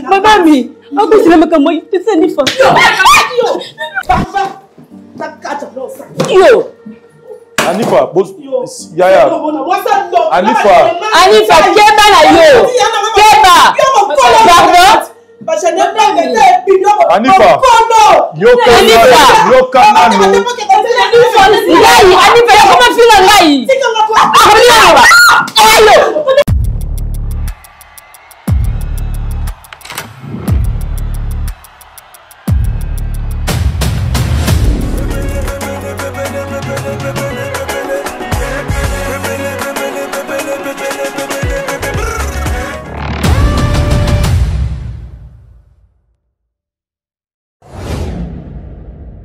Babami, akosila makambo pesa Anifa. Yo. Anifa, yaya. Anifa. Anifa, keba na yo. Keba. Pardon. Anifa. Yoka nanu. Ngai, Anifa, yakoma finga ngai. Akomi ayo.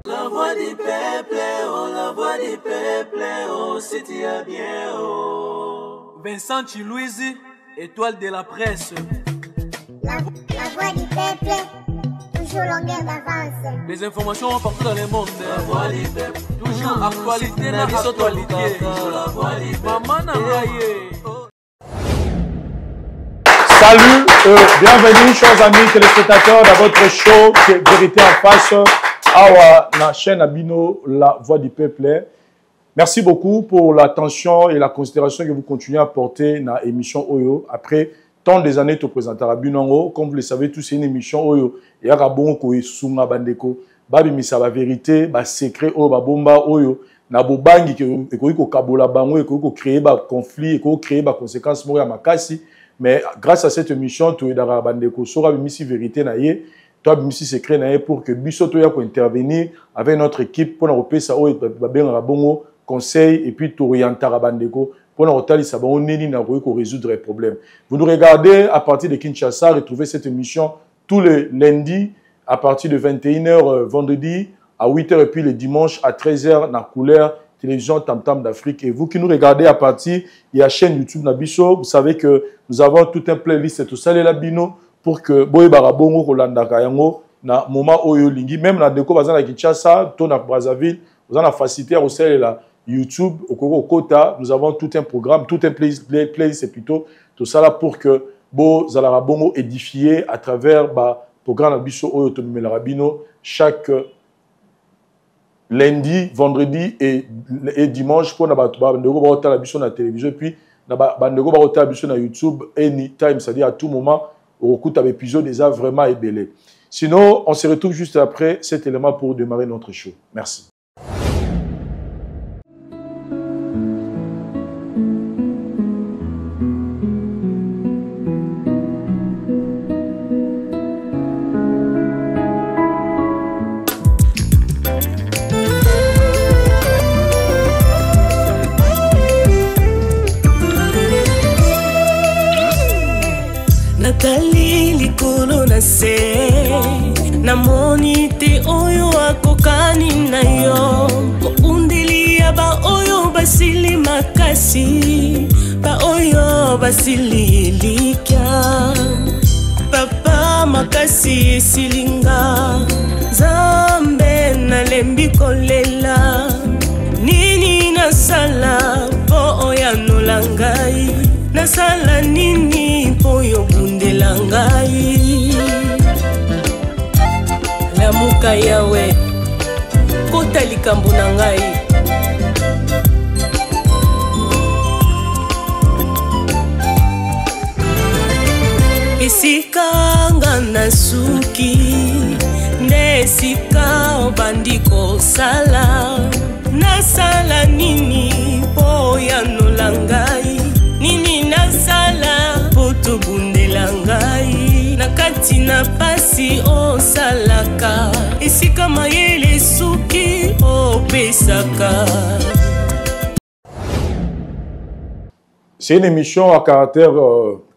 La voix du peuple, oh, la voix du peuple, oh, si tu as bien, oh. Vincent Chiluizi, étoile de la presse. La voix du peuple, toujours longueur d'avance. Les informations partout dans le monde. La voix du peuple, toujours actualité na actualité. La voix du peuple. Maman na ngai. Salut, bienvenue chers amis téléspectateurs dans votre show Vérité en face, awa na chaîne Abino, la voix du peuple. Merci beaucoup pour l'attention et la considération que vous continuez à porter dans l'émission Oyo. Après tant des années, tu présenteras Binongo. Comme vous le savez tous, c'est une émission Oyo. Il y a bon ko sunga bandeko. Babimisa ba vérité, ba secret oyo ba bomba oyo. Na bobangi ke ekoki ko kabola bango, ekoki ko créer ba conflit, ekoki ko créer ba conséquences moko ya makasi. Mais grâce à cette émission, tu es dans bandeko sora bimisi vérité na ye, toi bimisi secret na ye pour que biso to ya ko intervenir avec notre équipe pour na kopesa oyo ba bengaka bongo conseil et puis t'orientera bandeko pour na kotalisa bango nini na koki ko résoudre les problèmes. Vous nous regardez à partir de Kinshasa, retrouvez cette émission tous les lundis à partir de 21h, vendredi à 8h et puis le dimanche à 13h na couleur télévision Tam Tam d'Afrique. Et vous qui nous regardez à partir de la chaîne YouTube Nabiso, vous savez que nous avons tout un playlist et tout ça les labino pour que boye barabongo kolanda kayango na moment oyo lingi même na deko bazana na Kinshasa to na Brazzaville, vous en a facilité à recevoir la YouTube au Koko Kota, nous avons tout un programme, tout un playlist et plutôt tout ça là pour que bo zalaka bongo édifié à travers ba programme Nabiso oyo to memela bino chaque lundi, vendredi et dimanche pour na bato ba ndeko ba otala biso na télévision et puis na ba ndeko ba otala biso na YouTube anytime, c'est-à-dire à tout moment okokuta ba épisode eza vraiment ebele. Sinon, on se retrouve juste après cet élément pour démarrer notre show. Merci. Natali likolo na se, namoni te oyo akokani na yo. Moundeli ya ba oyo basili makasi, ba oyo basili elikya. Papa makasi esilinga, Nzambe nalembi kolela. Nini nasala po oyanola ngai? Nasala nini po yobundela ngai? Lamuka Yawe, kota likambo na ngai. Esika nga nasuki, nde esika obandi kosala. Nasala nini po oyanola ngai? Nini nasala po tobundela ngai? Na kati na pasi osalaka, esika mayele suki opesaka. C'est une émission à caractère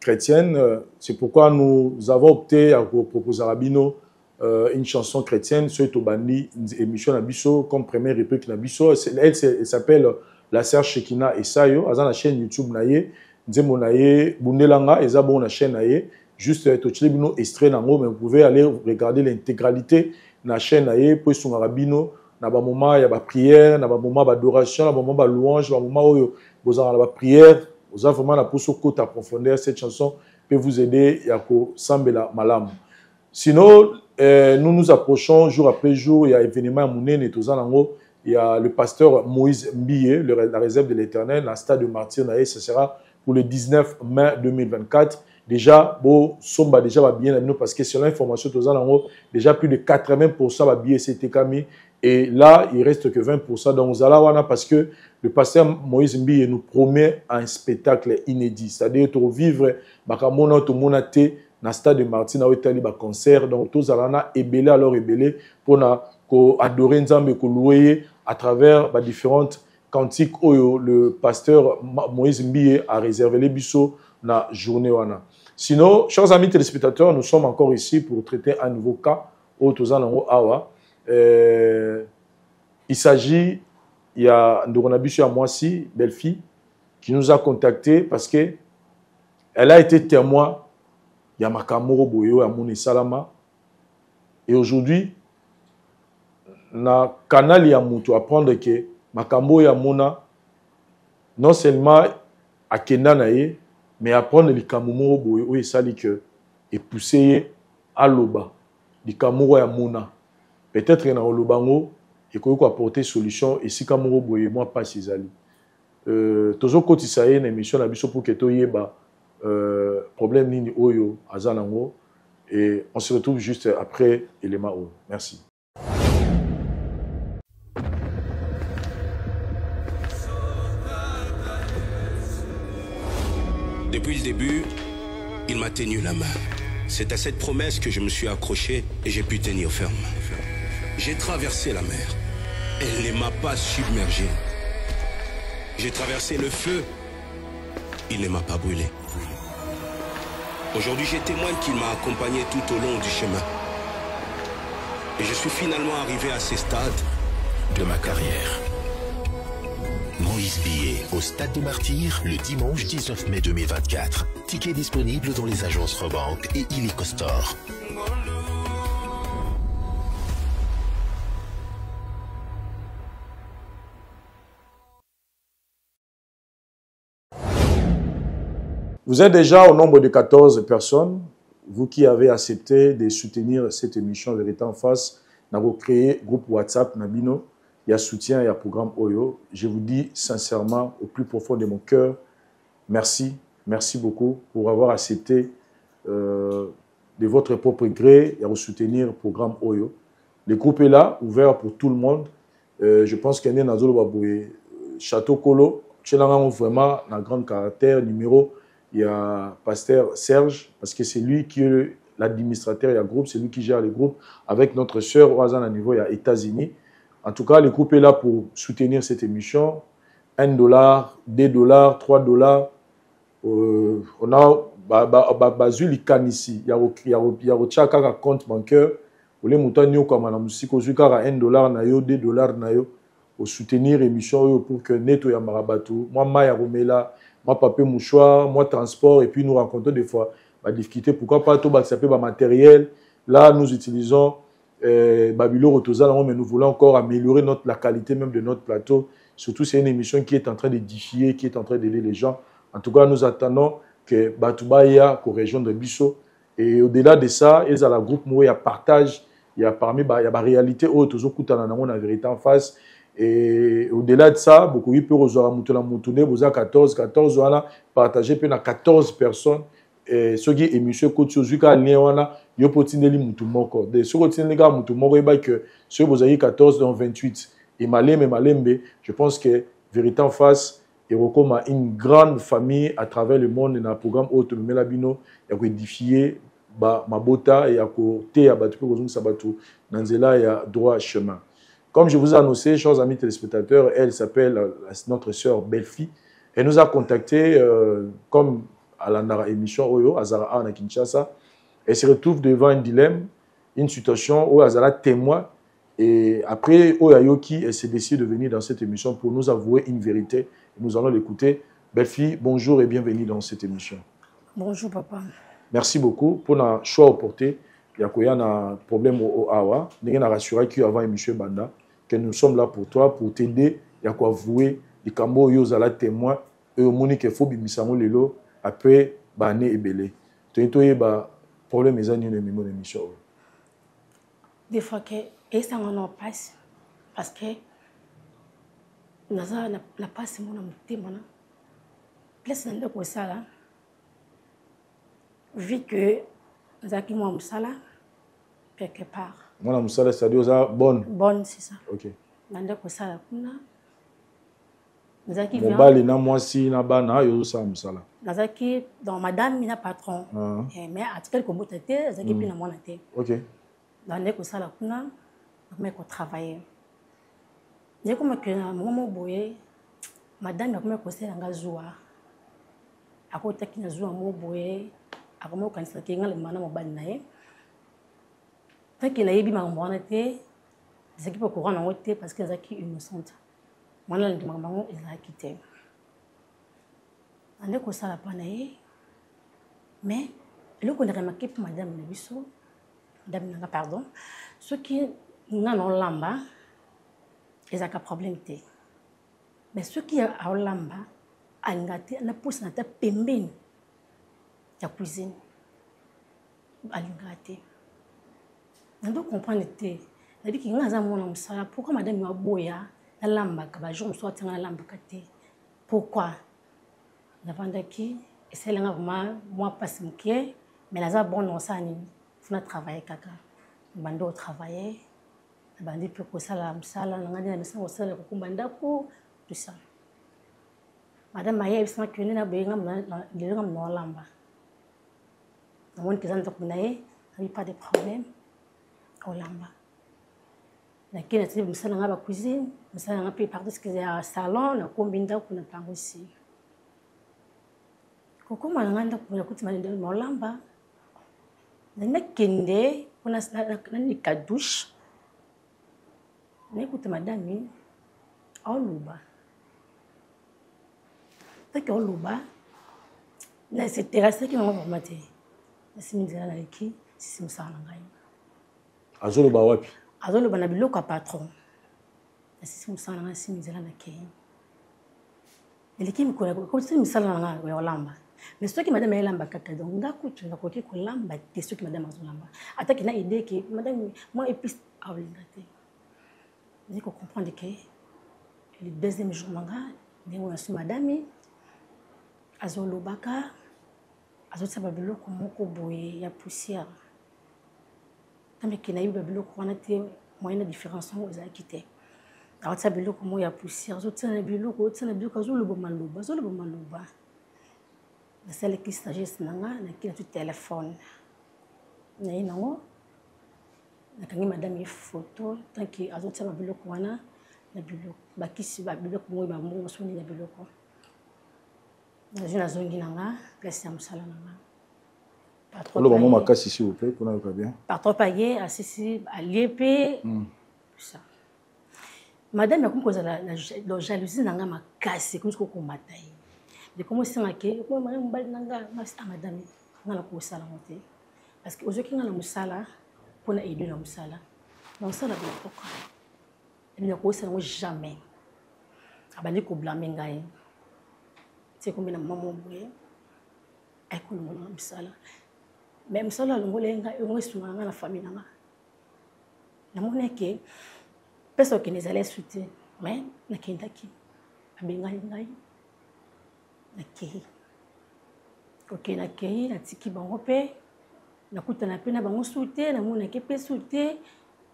chrétienne. C'est pourquoi nous avons opté à vous proposer à Rabino une chanson chrétienne. Soki tobandi, une émission na biso, comme première rubrique na biso. Elle, c'est, elle s'appelle La Sœur Shekina Esayo. Aza na chaîne YouTube na ye. Nzembo na ye, Bundelanga, eza bon na chaîne na ye. Juste, totieli bino extrait nango, mais vous pouvez aller regarder l'intégralité na chaîne na ye, po esunga Rabino, na ba moment ya ba prière, na ba moment ba adoration, na ba moment ba louange, ba moment oyo bozala na ba prière. Oza vraiment na poso kota profondeur cette chanson. peut vous aider ya kosambela malamu. Sinon, nous nous approchons jour après jour, il y a événement ya monene toza nango, il y a le pasteur Moïse Mbiye, la réserve de l'Éternel, na stade de Martyr na ye, ce sera pour le 19 mai 2024. Déjà, bo somba déjà ba billet na bino parce que selon information toza nango, déjà plus de 80% ba billet c'était kami et là il reste que 20%. Donc zala wana parce que le pasteur Moïse Mbiye nous promet un spectacle inédit, c'est-à-dire to vivre makamona to mona te na stade de Martyr na otali ba concert. Donc tozala na ebele alors ebele pour na ko adorer Nzambe ko louer à travers ba différentes cantiques oyo le pasteur Moïse Mbiye a réservé les biso na journée wana. Sinon, chers amis téléspectateurs, nous sommes encore ici pour traiter un nouveau cas oyo toza nango awa. Il s'agit, il y a ndeko na biso ya mwasi, belle fille, qui nous a contacté parce que elle a été témoin ya makambo moko boye oyo amoni esalama. Et aujourd'hui, na canal ya moto apprendre que makambo oyo amona, non seulement akenda na ye, mais apprendre likambo moko boye oyo esali que epousse ye aloba likambo moko ya mona. Peut-être na koloba yango ekoki koapporter solution esika moko boye mwa mpasi ezali. Tozokotisa ye na émission na biso pour que toyeba problème nini oyo aza nango, et on se retrouve juste après élément oyo. Merci. Depuis le début, il m'a tenu la main. C'est à cette promesse que je me suis accroché et j'ai pu tenir ferme. J'ai traversé la mer. Elle ne m'a pas submergé. J'ai traversé le feu. Il ne m'a pas brûlé. Aujourd'hui, je témoigne qu'il m'a accompagné tout au long du chemin. Et je suis finalement arrivé à ce stade de ma carrière. Moïse Mbiye au Stade des Martyrs le dimanche 19 mai 2024. Ticket disponible dans les agences Rawbank et Illico Store. Vous êtes déjà au nombre de 14 personnes, vous qui avez accepté de soutenir cette émission Vérité en Face, n'avez créé groupe WhatsApp Nabino, il y a soutien, il y a programme Oyo. Je vous dis sincèrement, au plus profond de mon cœur, merci, merci beaucoup pour avoir accepté de votre propre gré et à soutenir le programme Oyo. Le groupe est là, ouvert pour tout le monde. Je pense qu'il y a un Baboué, Château Colo, Tchelangango vraiment, un grand caractère, numéro, il y a Pasteur Serge, parce que c'est lui qui est l'administrateur, il y a groupe, c'est lui qui gère le groupe, avec notre sœur Oazan à niveau, il y a États-Unis. En tout cas, le groupe est là pour soutenir cette émission. 1 dollar, 2 dollars, 3 dollars. On a ba, ba, ba, bazui likanisi. Il y a au, il y a au, il y a au tchaka ka compte bancaire. Ole muta nyoka mana musiko, zui kaka 1 dollar na yo, 2 dollars na yo, pour soutenir émission oyo pour que neto ya marabatu, moi maya romela, moi papier mouchoir, moi transport, et puis nous rencontrons des fois ba difficulté. Pourquoi pas tout ba ça peut ba matériel. Là, nous utilisons Babilo Rotoza, mais nous voulons encore améliorer la qualité même de notre plateau. Surtout, c'est une émission qui est en train d'édifier, qui est en train d'aider les gens. En tout cas, nous attendons que Batubaya, qu'aux régions de Bisso, et au-delà de ça, ils ont la groupe Moué, il y a partage, il y a parmi, bah, il y a la réalité, oh, toujours coûte en amont, la vérité en face. Et au-delà de ça, beaucoup de gens peuvent recevoir Moutoune, vous avez 14, 14, voilà, partager, puis il y a 14 personnes. Et ceux qui émission coach Zuka lien wana yo potineli mutu moko de ceux qui tineli mutu moko eba que ceux vous avez 14 dans 28 et malembe malembe, je pense que vérité en face et recommande une grande famille à travers le monde dans le programme auto melabino ya ko édifier ba mabota ya ko te ya batu ko zongisa batu na nzela ya droit chemin. Comme je vous ai annoncé, chers amis téléspectateurs, elle s'appelle notre sœur Belfi. Elle nous a contacté comme à la émission Oyo, Azara A na Kinshasa. Elle se retrouve devant un dilemme, une situation où Azara témoin. Et après Oyayoki, elle s'est décidée de venir dans cette émission pour nous avouer une vérité. Nous allons l'écouter. Belfi, bonjour et bienvenue dans cette émission. Bonjour papa. Merci beaucoup pour le choix apporté. Il y a un problème au Awa. Nous avons rassuré qu'avant émission Banda, que nous sommes là pour toi, pour t'aider. Il y a quoi avouer. Les Cambo, yo, Zala témoin. Et au Monique, il faut bimisango lelo. Après, bané et belé. Toyei toyeba problème eza nini ememi na émission oyo. Des fois que esanga na mpasi parce que naza na mpasi mona motema na place na ndako osala, vu que nazalaki mwa mosala quelque part. Mwana mosala, c'est-à-dire oza bonne? Bonne, c'est ça. Ok. Na ndako osala kuna, nazalaki mobali na mwasi na bana, yo ozosala mosala. Nazalaki dans madame na patron. Ah. Eh, mais atikali kobota te, azalaki mpe na mwana te. Donc ndeko kosala kuna, nakomaki kotravaille, nayekomaki na moma mo boye, madame akomaki kosala nga zuwa, akotaki na zuwa mo boye, akomaki kokanisaki nga lemana mobali na ye. Tanke nayebi makambo wana te, nazalaki mpe courant nango te parce que nazalaki innocente, mwana alingi makambo yango ezalaki te. Ande kosala mpa na ye, mais eloko na remarke mpe madame na biso, madame nanga, pardon, soki nga na olamba ezalaka problème te, mais soki aolamba alinga te napusana ata pembeni ya cuisine, alingaka te. Nando comprendre te, nabiki nga aza mwana mosala, pourquoi madame aboya nalambaka? Bajour mosusu atinga nalambaka te, pourquoi? Navandaki, esalelanga vraiment mwa mpasi moke, mais naza bon na osala nini, funa travaille kaka. Nabandi otravaille, nabandi mpe kosala mosala na ngai nde na misala kosala, kokumba ndako, tout ça. Madame aye ayebisanga kende na boye, lelo nga mna olamba, namoni mpenza ndako na ye, nabi pas de problème, olamba. Nakei, natindi mosala na ngai bacuisine, mosala na ngai mpe partout ce ya salon, nakombi ndako, napangosi. Kokóma na ngai ndako, nakuti maolamba, nakende mpona naleka douche, nayekuta madame aoloba. Taki aoloba, naseterasaki nango vraiment te, nasimi nzela, naleki sisi mosala na ngai. Azoloba wapi? Azoloba na biloko ya patron. Nasisi mosala na ngai, nasimi nzela, nakei. Eleki mikolo, ekotisi misala na ngai ya kolamba, mais soki madame ayelamba kaka, donc nga kutu nakoki kolamba te. Soki madame azolamba, ataki na idée ke madame mwa épice, aolinga te. Naye kocomprendre ke le deuxième jour na nga, ndenge oyo nasu madame azolobaka, azotia babiloko moko boye ya poussière, tambeke nayebi babiloko wana te, moyen na différence yango ezalaki te. Aotia biloko moko ya poussière, azotia na biloko, otia na biloko, azoloba maloba, azoloba maloba. Nasalaki sagesse na nga, nakei na tu telefone naye nango, nakangi madame ye photo tanke azotia babiloko wana na biloko, bakisi babiloko moko, bambongo soni na biloko. Nazwi, nazongi na nga place ya mosala na nga. Oloba mwa makasi, s'il vous plaît, mpona yoka bien. Patron mpe aye, asisi, alie mpe ça. Madame akomi kozala na jalousie na nga makasi, ekomi soki okomata ye, dekomi osengake mobali na nga. Ah madame, nga na kosala ngo te parce que ozwaki nga na mosala mpona aider na mosala, na mosala bokoka ebi, nakosala yango jamais. Abandi koblame ngai ti ekomi na mama boye, akolongola nga mosala. Mais mosala alongola ye ngai, yango esunga na ngai na famille na nga. Namoni eke mpesa okende ezali esu te, mais nakendaki, abengani ngai, nakei. Oke, nakei, natiki bango mpe nakutana mpe na bango su te, namonaki mpe su te.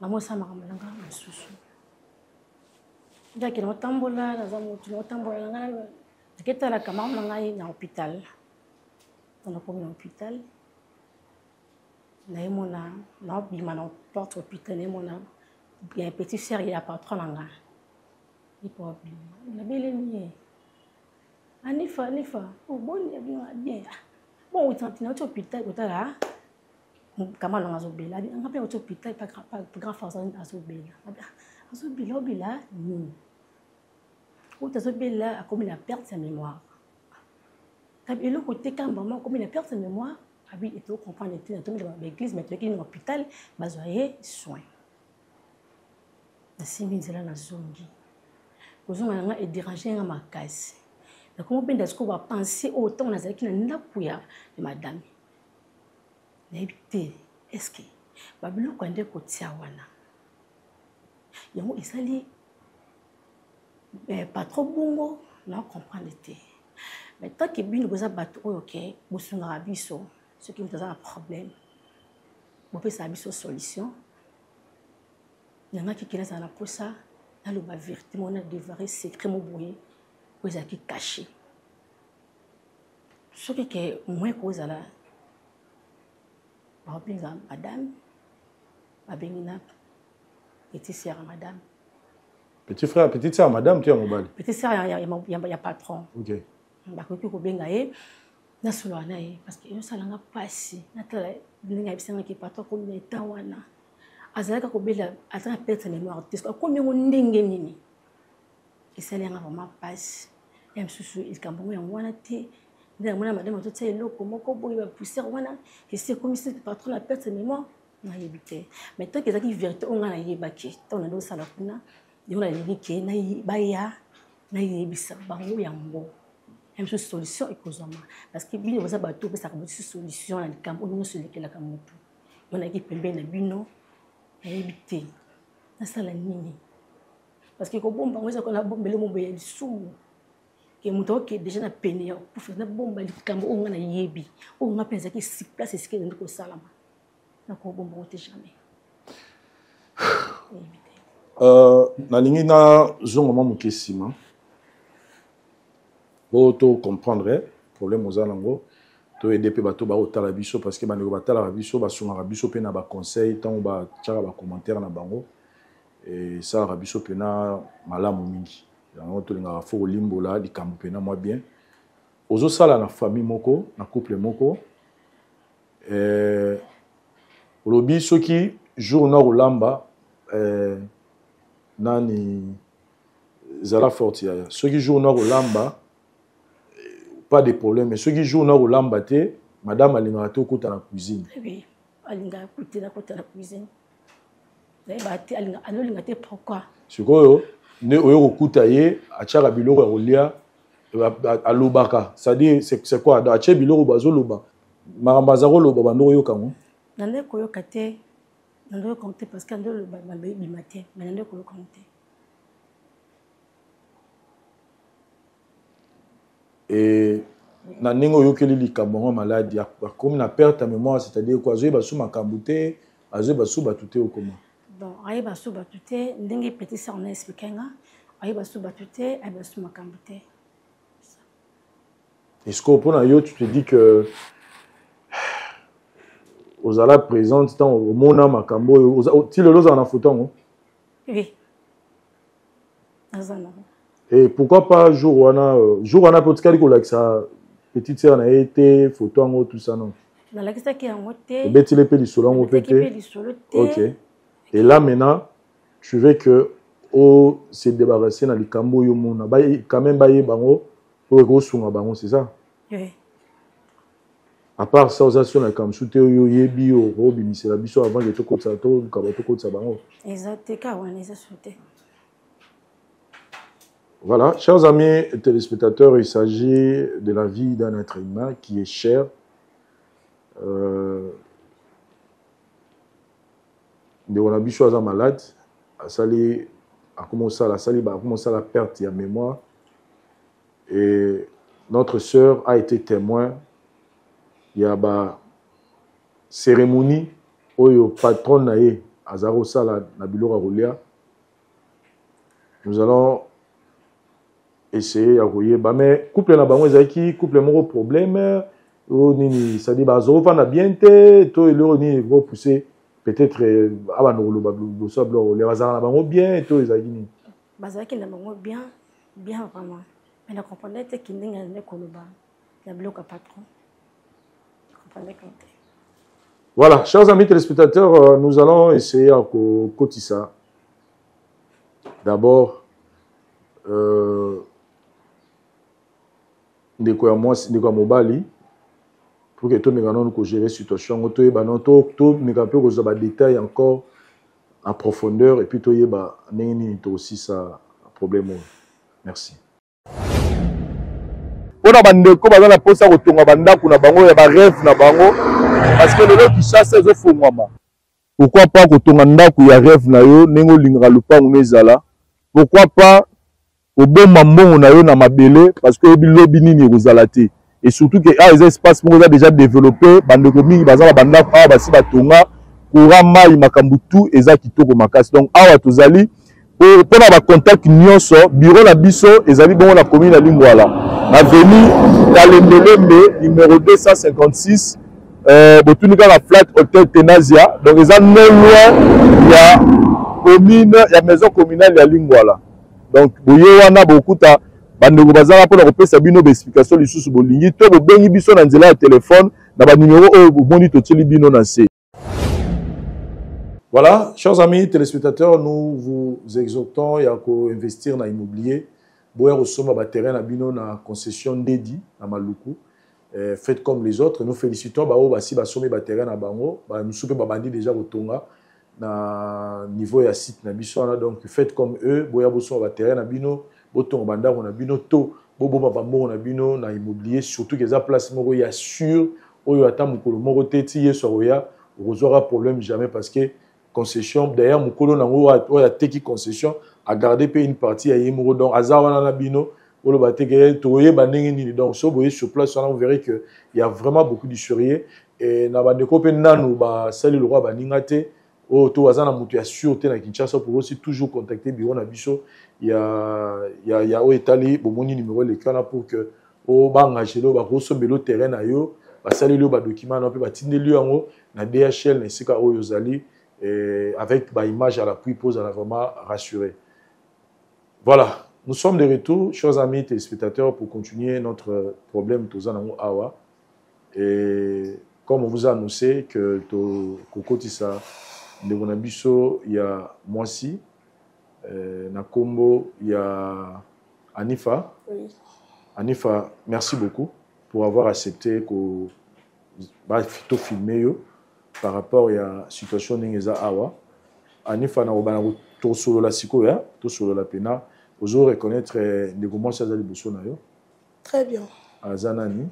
Namosala makambo na ngai mosusu, ndaki naotambola, naza motu naotambola na ngai, naketala camarade na ngai na hôpital. Nakomi na hôpital, nayemona naobima na porte hôpital, nayemona ya petit frère ya patron na nga ipo abima, nabelemi ye: "Anifa, Anifa, oboni abima bien?" "Bon, nauti hôpital kotala kama nanga azobela." "Nga mpe nauti hôpital, grand frère azobela." "Azobela, obela nini?" "Uti azobela, akomi na perte ya mémoire." Kabi eloko te, kamba moko, akomi na perte ya mémoire. Abi eto comprendre te, natomi na baeglise, mais toyeki na hôpital, bazwa ye soin. Nasimbi nzela, nazongi. Kozonga na nga edérange nga makasi, nakomi obenda sikoyo bapense oyo ntango nazalaki na ndako ya madame. Nayebi te est-ce que babiloko ya nde kotia wana yango esali eh, patron bongo na comprendre te. Mais tant que bino boza bato oyo ke bosungaka biso soki moto aza na problème, bopesaka biso solution. Nangaki ke nazala na mposa naloba vérité moko, na dévoiler secret mo boye oyo ezalaki caché. Soki ke moyen kozala, bakobenga madame, babengi na petit sœur ya madame. Petit frère, petite sœur madame to ya mobali? Petit sœur ya patron. Ok. Bakoki kobenga ye, nasolola na ye, parce que ezosalanga mpasi natala ndenge ayebisangaki patron akomi na etat wana. Azalaka kobela, aza na perte mémoire te, akomi yango ndenge nini? Esali yanga vraiment mpasi. Ya mosusu likambo yango yango wana te, nde namona madame azotia eloko moko boye, bapoussière wana esi ekomisi patron na perte mémoire. Nayebi te, mais tant que ezalaki vérité oyo ngai nayebaki ntango nande osala kuna, yango nalingi ke baya nayebisa bango yango. Ya mosusu solution ekozwama, parce que bino boza bato opesaka biso solution na likambo oyo nyonso elekelaka motu. Yo nayaki pembeni na bino, nayebi te nasala nini, parce que kobomba yango eza kona bombele mobo ya lisumu ke moto aoke déjà na pene ya kokufa. Nabomba likambo oyo ngai nayebi, oyo ngai mpe nazalaki sur place esika ezali kosalama, nakobomba yango te jamais. Nalingi nazonga mwa moke nsima po to comprendre problème oza nango, toyede mpe bato bakotala biso, parce que bandeko batalaka biso, basungaka biso mpe na baconseil. Ntango batiaka bacommentaire na bango, esalaka biso mpena malamu mingi. Yango tolingaka fo kolimbola likambo mpena mwa bien. Ozosala na famille moko, na couple moko, olobi soki jour na kolamba, nani zala forte yaya, soki jour na kolamba, pas de problème, mais soki jour na kolamba te, madame alingaka te okota na cuisine. Oui, alingaka te nakota na cuisine, nayeba te azolinga te pourquoi. Sikoyo nde oyo kokuta ye atiaka biloko ya kolia, alobaka, c'est-à-dire c'est quoi? Donc atie biloko, bazoloba makambo, aza koloba, bando koyoka ngo? Nande koyoka te, nande koyoka te, parce que nde oloba maloba ebima te, mais nande koyoka ngo te. E na ndenge oyokeli likambo yango, maladi akomi na perte ya mémoire, c'est-à-dire ko azoyeba su makambo te, azoyeba su bato te, okoma? Bon, ayeba su bato te, ndenge petit sœur na expliqué nga, ayeba su bato te, ayeba su makambo te. Est-ce que mpona yo, tu te dis que ozala présente ntango omona makambo oyo, ti lelo ozala na foto yango? Oui, naza nango. Et pourquoi pas jour wana, jour wana mpe otikali kolakisa petite sœur na ye te photo yango, tout ça, non? Nalakisaki yango te. Obetile mpe lisolo yango mpe te? Lisolo te. Ok, et là maintenant tu veux que o se débarrasser na likambo oyo omona, quand même bayeba yango oyo ekosunga bango, c'est ça? Oui. À part ça, oza so na likambo mosusu te oyo oyebi oyo okobimisela biso avant ke tokotisa, toluka bato tokotisa bango? Eza te, ka wana eza so te. Voilà, chers amis téléspectateurs, il s'agit de la vie d'un être humain qui est cher. Ndeko na biso aza malade, asali akoma osala, asali akoma osala perte ya mémoire, et notre sœur a été témoin ya ba cérémonie oyo patron na ye aza kosala na biloko ya kolia. Nous allons essayer ya koyeba, mais couple na bango ezalaki couple moko problème oyo nini? C'est-à-dire bazovanda bien te to eloko nini ekopousser peut-être abanda koloba liboso ya biloko kolia? Bazalaka na bango bien to ezalaki nini? Bazalaki na bango bien, bien vraiment, mais na comprendre te ki ndenge azali koloba na biloko ya patron, comprendre te. Voilà, chers amis téléspectateurs, nous allons essayer à kotisa d'abord ndeko ya mwasi, ndeko ya mobali, pour que tomeka nanu kogérer situation yango, toyeba nano, tomeka mpe kozwa badétail encore en profondeur, et puis toyeba ndenge nini tokosisa problème oyo. Merci. Mpona bandeko baza na mposa kotonga bandako na bango ya barêve na bango. Parce que lelo Kinshasa ezofongwama. Pourquoi pas kotonga ndako ya rêve na yo ndenge olingaka lopango no ezala? Pourquoi pas kobomba mbongo na yo na mabele parce que oyebi lobi nini ekozala te? Et surtout que awa eza espace moko eza déjà développé, bandeko mingi baza na bandako awa basi batonga, courant, mayi, makambo tout eza kitoko makasi. Donc awa tozali mpo na ba contact nyonso, bureau na biso ezali bongo na commune ya Lingwala, na avenue Kalembelembe numéro 256. Botuni kaka flat hotel Tenasia, donc eza non loin ya commune ya maison communale ya Lingwala. Donc boye wana bokuta bandeko bazala mpona kopesa bino ba explication lisusu bolingi, to bobengi biso na nzela ya telefone na ba numéro oyo bomoni totieli bino na se. Voilà, chers amis téléspectateurs, nous vous exhortons à investir dans l'immobilier. Boya kosomba ba terrain na bino na concession Ndedi na Maluku. Faites comme les autres. Nous félicitons ba oyo basi basombi ba terrain na bango, ba misusu pe babandi déjà kotonga na niveau ya site na biso wana. Donc faites comme eux, boya bosomba ba terrain na bino, botonga ba ndako na bino, to bobomba ba mbongo na bino na immobilier, surtout que eza place moko ya sûr oyo ata mokolo moko te ti Yesu akoya okozwaka problème jamais, parce que concession d'ailleurs mokolo nango oyo ateki concession a garder pe une partie ya ye moko, donc aza wana na bino oloba te ke toyeba ndenge nini. Donc so boye sur place wana, vous verrez que il y a vraiment beaucoup de sérieux. Et na bandeko pe nanu basali lokwa baninga te oyo to aza na moto ya sûr te na Kinshasa, pour aussi toujours contacter bureau na biso ya oyo etali bomoni numéro eleki wana pour que oyo baengagele oyo bakosombela yo terrain na yo, basaleli yo badocument na yo mpe batindeli yo yango na DHL na esika oyo ozali, avec ba image à l'appui pour ozala vraiment rassuré. Voilà, nous sommes de retour, chers amis téléspectateurs, pour continuer notre problème toza nango awa. Et comme on vous a annoncé que to kokotisa ndeko na biso ya mwasi na kombo ya Anifa. Oui. Anifa, merci beaucoup pour avoir accepté ko ba to filmer yo par rapport ya situation ndenge eza awa. Anifa na kobana tosolola sikoyo, hein? Tosolola pena ozo reconnaître ndeko mwasi aza liboso na yo. Très bien. Aza nani?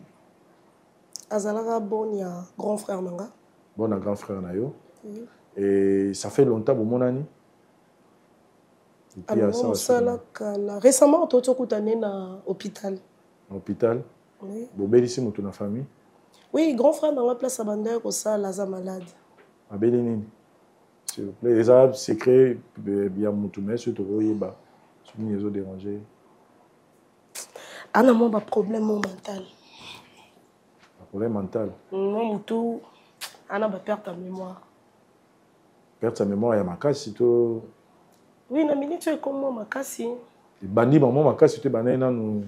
Azalaka bon ya grand frère nanga. Bon ya grand frère na yo. Oui. Et ça fait longtemps bomonani? Et puis, Alors, ça, mosala kala. Récemment, toti okutani na hôpital. Na hôpital? Oui. Bobelisi moto na famille? Oui, grand frère nanga place abanda ya kosala aza malade. Abeli nini? S'il vous plaît, eza secret ya moto, mais soki tokoyeba soki nini ezodéranger. Ana mwa ba problème mental. Ba problème mental? Mwa motu ana ba perte ya mémoire. Perte ya mémoire ya makasi to? Oui, na minute oyo ekomi mwa makasi. Ebandi mwa makasi to ebandaki nanu?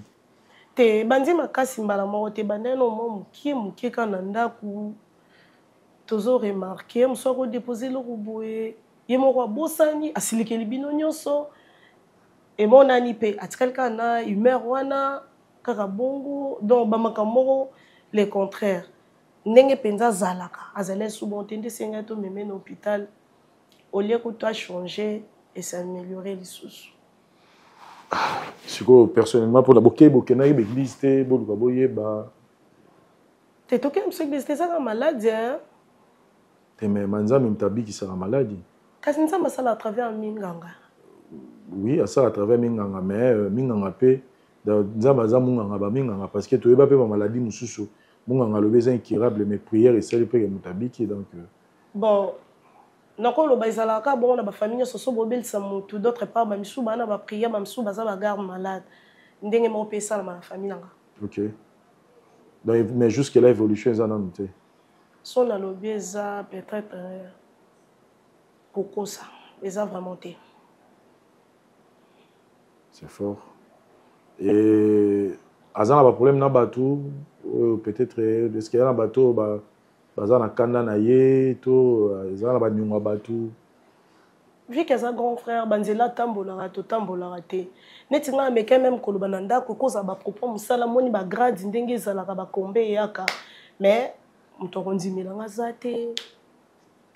Te, ebandi makasi mbala moko te, ebandaki nanu mwa mokie mokie kaka na ndako. Tozo remarquer, mosu akodepose eloko boye, ye moko abosani, asilikeli bino nyonso. Emonani pe atikali kaka na humeur wana kaka bongo, donc bamakambo moko le contraire. Ndenge mpenza azalaka, azali sous bon te, nde esengai tomeme na hôpital, au lieu kutu achanger et s'améliorer lisusu. Sikoyo personnellement mpona bokei bokendaki ba église te, boluka boyeba? Te, tokei biso église te, ezaka maladi, hein? Te, mais manzambe moto abikisaka maladi. Kasi nzambe asala à travers minganga. Oui, asala à travers minganga, mais minganga pe, nzambe aza munganga ba minganga, parce que toyeba pe ba maladie mosusu, munganga alobi eza incurable, mais prière esali pe ke moto abiki, donc. Bon, nakoloba ezalaka bongo na ba famille nyonso, so bobelisa motu, d'autre part ba misusu baa na ba prière, ba misusu baza ba garde malade, ndenge moko pe esalama na famille nanga. Ok. Donc, mais jusque là évolution eza nanu te. So nalobi eza peut-être kokosa, eza vraiment te. C'est fort. Et aza na ba problème na bato oyo peut-être, est-ce qu'il y a na bato oyo baza na kanda na ye to eza na baniongo ya bato? Vu que aza grand frère, banzela atambolaka, totambolaka te. Neti ngai ameka même koloba na ndako, ekozala ba propos mosala, moni ba grade ndenge ezalaka, ba kombe eyaka. Mais moto akondimela nga aza te.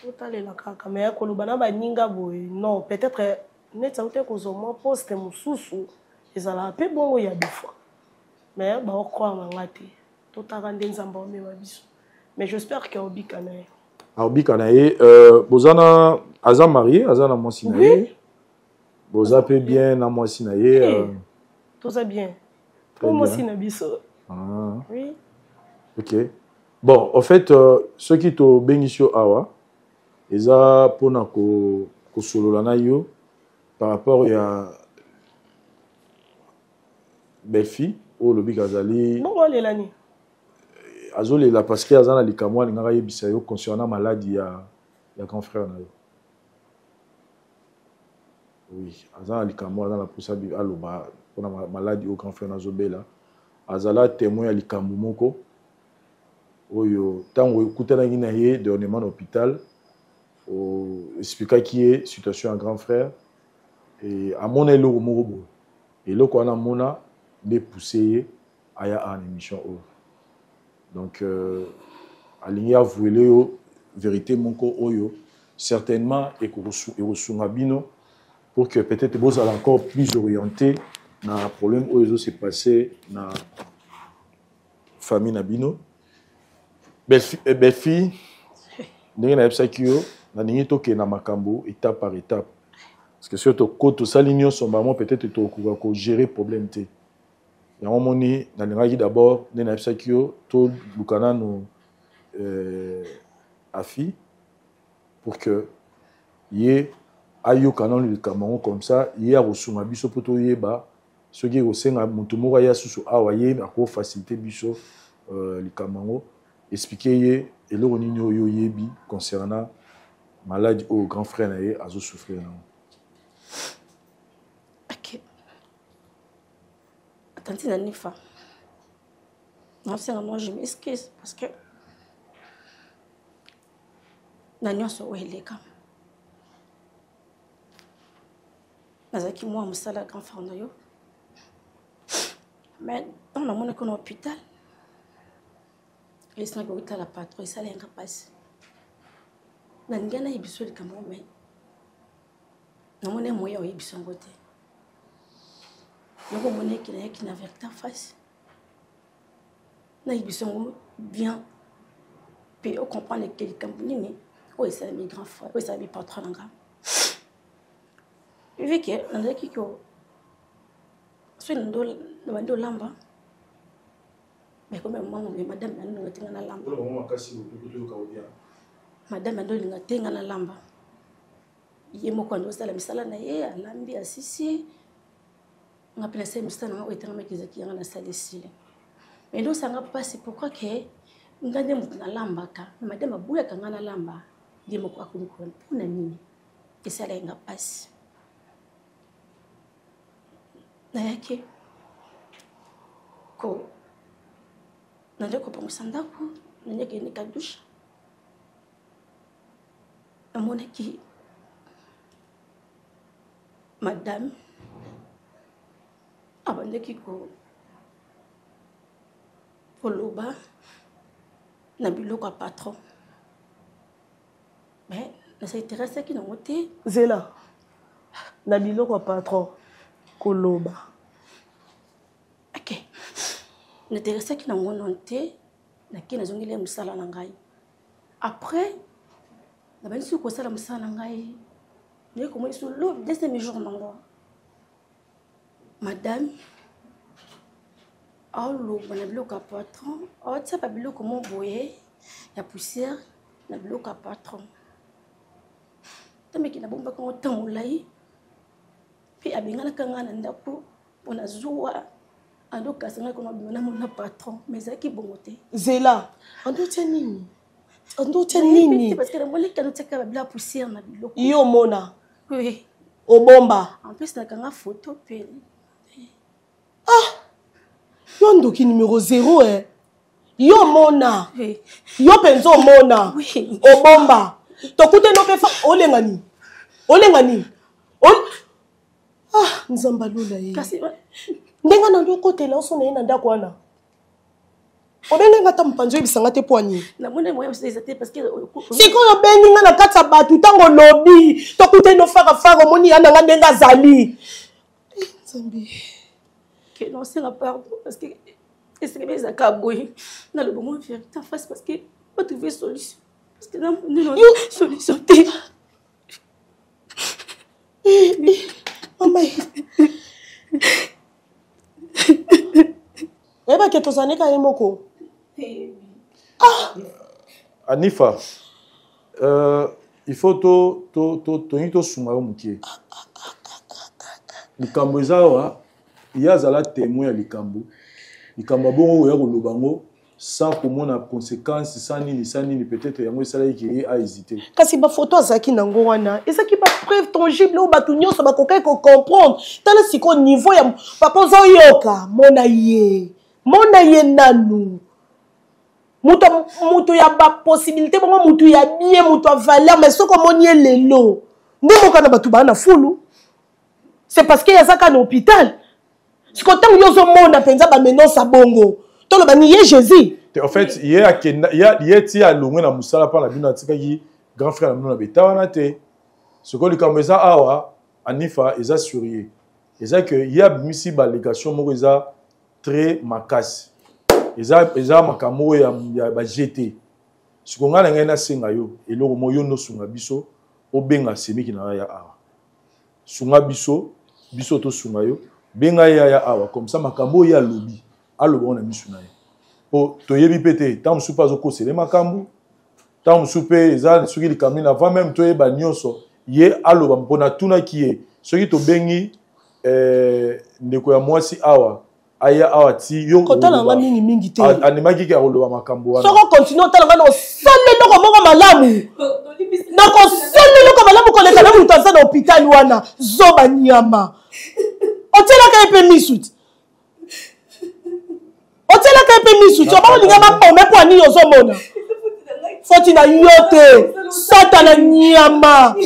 Totalela kaka, mais koloba na baninga boye, non, peut-être neti auti kozwa mwa poste mosusu, ezalaka pe bongo ya deux fois. Mais ba croire na nga te. Totaka nde Nzambe amema biso. Mais j'espère que aobika na ye. Aobika na ye. Boza na, aza marié, aza na mwasi na ye. Boza pe bien na mwasi na ye. Toza bien. Po mwasi na biso. Ah. Oui. Ok. Bon, en fait, soki tobengisi yo awa eza mpona kosolola na yo par rapport ya belle-fille oyo olobi kazali. Bongo alela nini? Azolela parce que aza na likambo alingaka yebisa yo concernant maladie ya grand frère na yo. Oui, aza na likambo, aza na posa aloba mpona maladie oyo grand frère nazobela. Azala témoin ya likambo moko oyo ntango ekutanaki na ye dernièrement na hôpital, oexplikaki ye situation ya grand frère et amona eloko moko boye. Eloko wana amona nde pousse ye aya en émission oyo. Donc alingi avouer yo vérité moko oyo certainement ekosunga bino pour que peut-être bozala encore plus orienté na problème oyo ezo se passer na famille na bino. Belle-fille, ndenge nayebisaki yo, nalingi tokende na makambo étape par étape. Parce que soki tosali nyonso bango peut-être tokoka kogérer problème te. Yango moni nalingaki d'abord nde nayebisaki yo toluka nanu afi pour que ye ayoka nanu likambo yango, comme ça ye akosunga biso mpo toyeba soki ekosenga moto moko aya susu awa, ye akofacilite biso likambo yango. Explique ye eloko nini oyo oyebi concernant maladie oyo grand frère na ye azosouffrir nango. Ok. Tantine Anifa, naosenga, moi je m'excuse parce que na nyonso oyo eleka, nazalaki mwa mosala ya grand frère na yo. Mais ntango namonaki na hôpital, esengaki kokotala patron, esala yanga mpasi. Nalingi nayebi so likambo, mais namoni moyen oyebi yango te. Yango omonaki nayaki na vérité en face, nayebi yango bien mpe ocomprendre ke likambo nini oyo esalami grand frère, oyo esalami patron na nga. Vu ke nazalaki ko soki nabandi olamba, mais comme mama, madame nandinga te nga nalamba, madame ando olinga te nga nalamba. Ye moko ando osala misala na ye, alambi, asisi. Nga mpe nasali mosala na nga oyo etangamaki, ezalaki yanga, nasali, esili. Mais nde osanga mpasi, pourquoi ke nga nde moto nalambaka, madame aboyaka nga nalamba, ye moko akomi kolamba? Mpona nini? Esala ye nga mpasi. Nayaki ko nande kopangwisa ndako, nandeki nika douche, namonaki madame abandaki koloba na biloko ya patron, mais nasainteresaki nango te. Zela, na biloko ya patron koloba? Ok, nainteresaki nango nano te. Nake, nazongeli ye mosala na ngai. Après nabandi soki kosala mosala na ngai, naye komoni so lo deuxième jour nango, madame aoloba na biloko ya patron, aotia babiloko mo boye ya poussière na biloko ya patron. Tambeki nabombaka yango ntango molai, mpe abenganaka ngai na ndako mpona zuwa, andokasa ngai koma bima namona patron, mais ezalaki bongo te. Zela, andotia nini? Andotia nini? Parce que namonaki anotiaka babilo ya poussière na biloko. Yo omona? Oui. Obomba? En plus nakanga photo mpe. Ah, yo ndoki numéro 0 eh. Yo omona? Oui. Yo mpenza omona? Oui. Obomba? Tokutani mpe fa olenga nini? Olenga nini? Ah, Nzambe alola ye. Kasi ndenge nandi okotela oso na ye na ndako wana, obengi nga ata mopanzi, oyebisanga te po ani? Namoni moyen mosusu eza te parce que Sikoyo obengi nga na kati ya bato, ntango olobi tokutani no farafara, omoni ya na nga ndenge azali. Eh, Nzambe! Ke naosenga pardon parce que esengeli ezalaka boye, naloba mo vérité en face parce que Batrouve solution. Parce que namoni solution te. Mama. Oyebaki tozalaki ye moko. Ah! Anifa, il faut to to to tolingi tosunga yo moke. Likambo eza awa, ye azala témoin ya likambo. Likambo ya bongo oya koloba yango sans komona conséquence, sans nini, sans nini, peut-être yango esalaki ke ye ahésité. Kasi bafoto azalaki nango wana ezalaki bapreuve tangible oyo bato nyonso bakokaki kocomprendre. Tala sikoyo niveau ya papa, ozoyoka, mona ye, mona ye nanu moto, moto ya bapossibilité bongo, moto ya bien, moto ya valeur. Mais soki omoni ye lelo nde moka na bato baa na fulu, c'est parce que aza kaka na hôpital. Sikoyo ntango yo ozomona mpenza bamenonce bongo, toloba ni ye Jésus? En fait, ye akenda, ye ti alongwe na mosala mpa na bino, atikaki grand frère na bino na beta wana te. Sikoyo likambo eza awa, Anifa, eza sur ye, eza ke ye abimisi balégation moko eza très makasi, eza makambo oyo ya ba gt. Sikoyo ngai na ngai nasenga yo eloko moko, yo nosunga biso, obenga semiki na yo ya awa. Sunga biso, biso tosunga yo. Benga ye aya awa, comme ça makambo oyo ye alobi, aloba ngo na misu na ye, po toyebi mpe te ntango mosusu mpe azokosele makambo, ntango mosusu mpe eza soki likambo nini. Avant même toyeba nyonso, ye aloba, mpo natunaki ye soki tobengi ndeko ya mwasi awa, aya awa ti yo kotala nga mingi mingi te. Andimaki ke akoloba makambo wana. Soki okontinue otala nga, nakosala eloko moko malamu, nakosala eloko malamu koleka na moto aza na hôpital wana. Zoba nyama, otielaka ye mpe misu ti, otielaka ye mpe misu ti, obakolinga mapome mpo anini? Ozomona foti na yo te, satana nyama.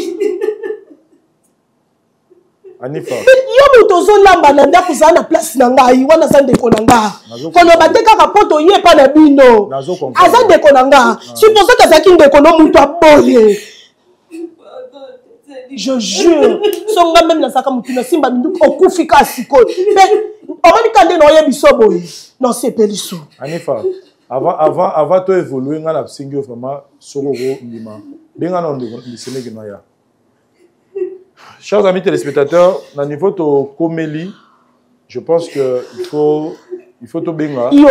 Anifa. Yo moto ozolamba na ndako, ozala na place na ngai wana, aza ndeko na nga. Koloba te kaka mpo toye epa na bino, aza ndeko na nga. Supposons que azalaki ndeko no moto aboye, je jure, so nga meme nazalaka motu nasimba minduki, okufi kaka sikoyo. Mpe omoni ka nde na oyebi so boye, nasepeli so. Anifa, avant to évoluer, nga nasengi yo vraiment, soki okondima, benga na ndeko lisemeki na ya. Chers amis téléspectateurs, na niveau to komeli, je pense que il faut tobenga. Yo.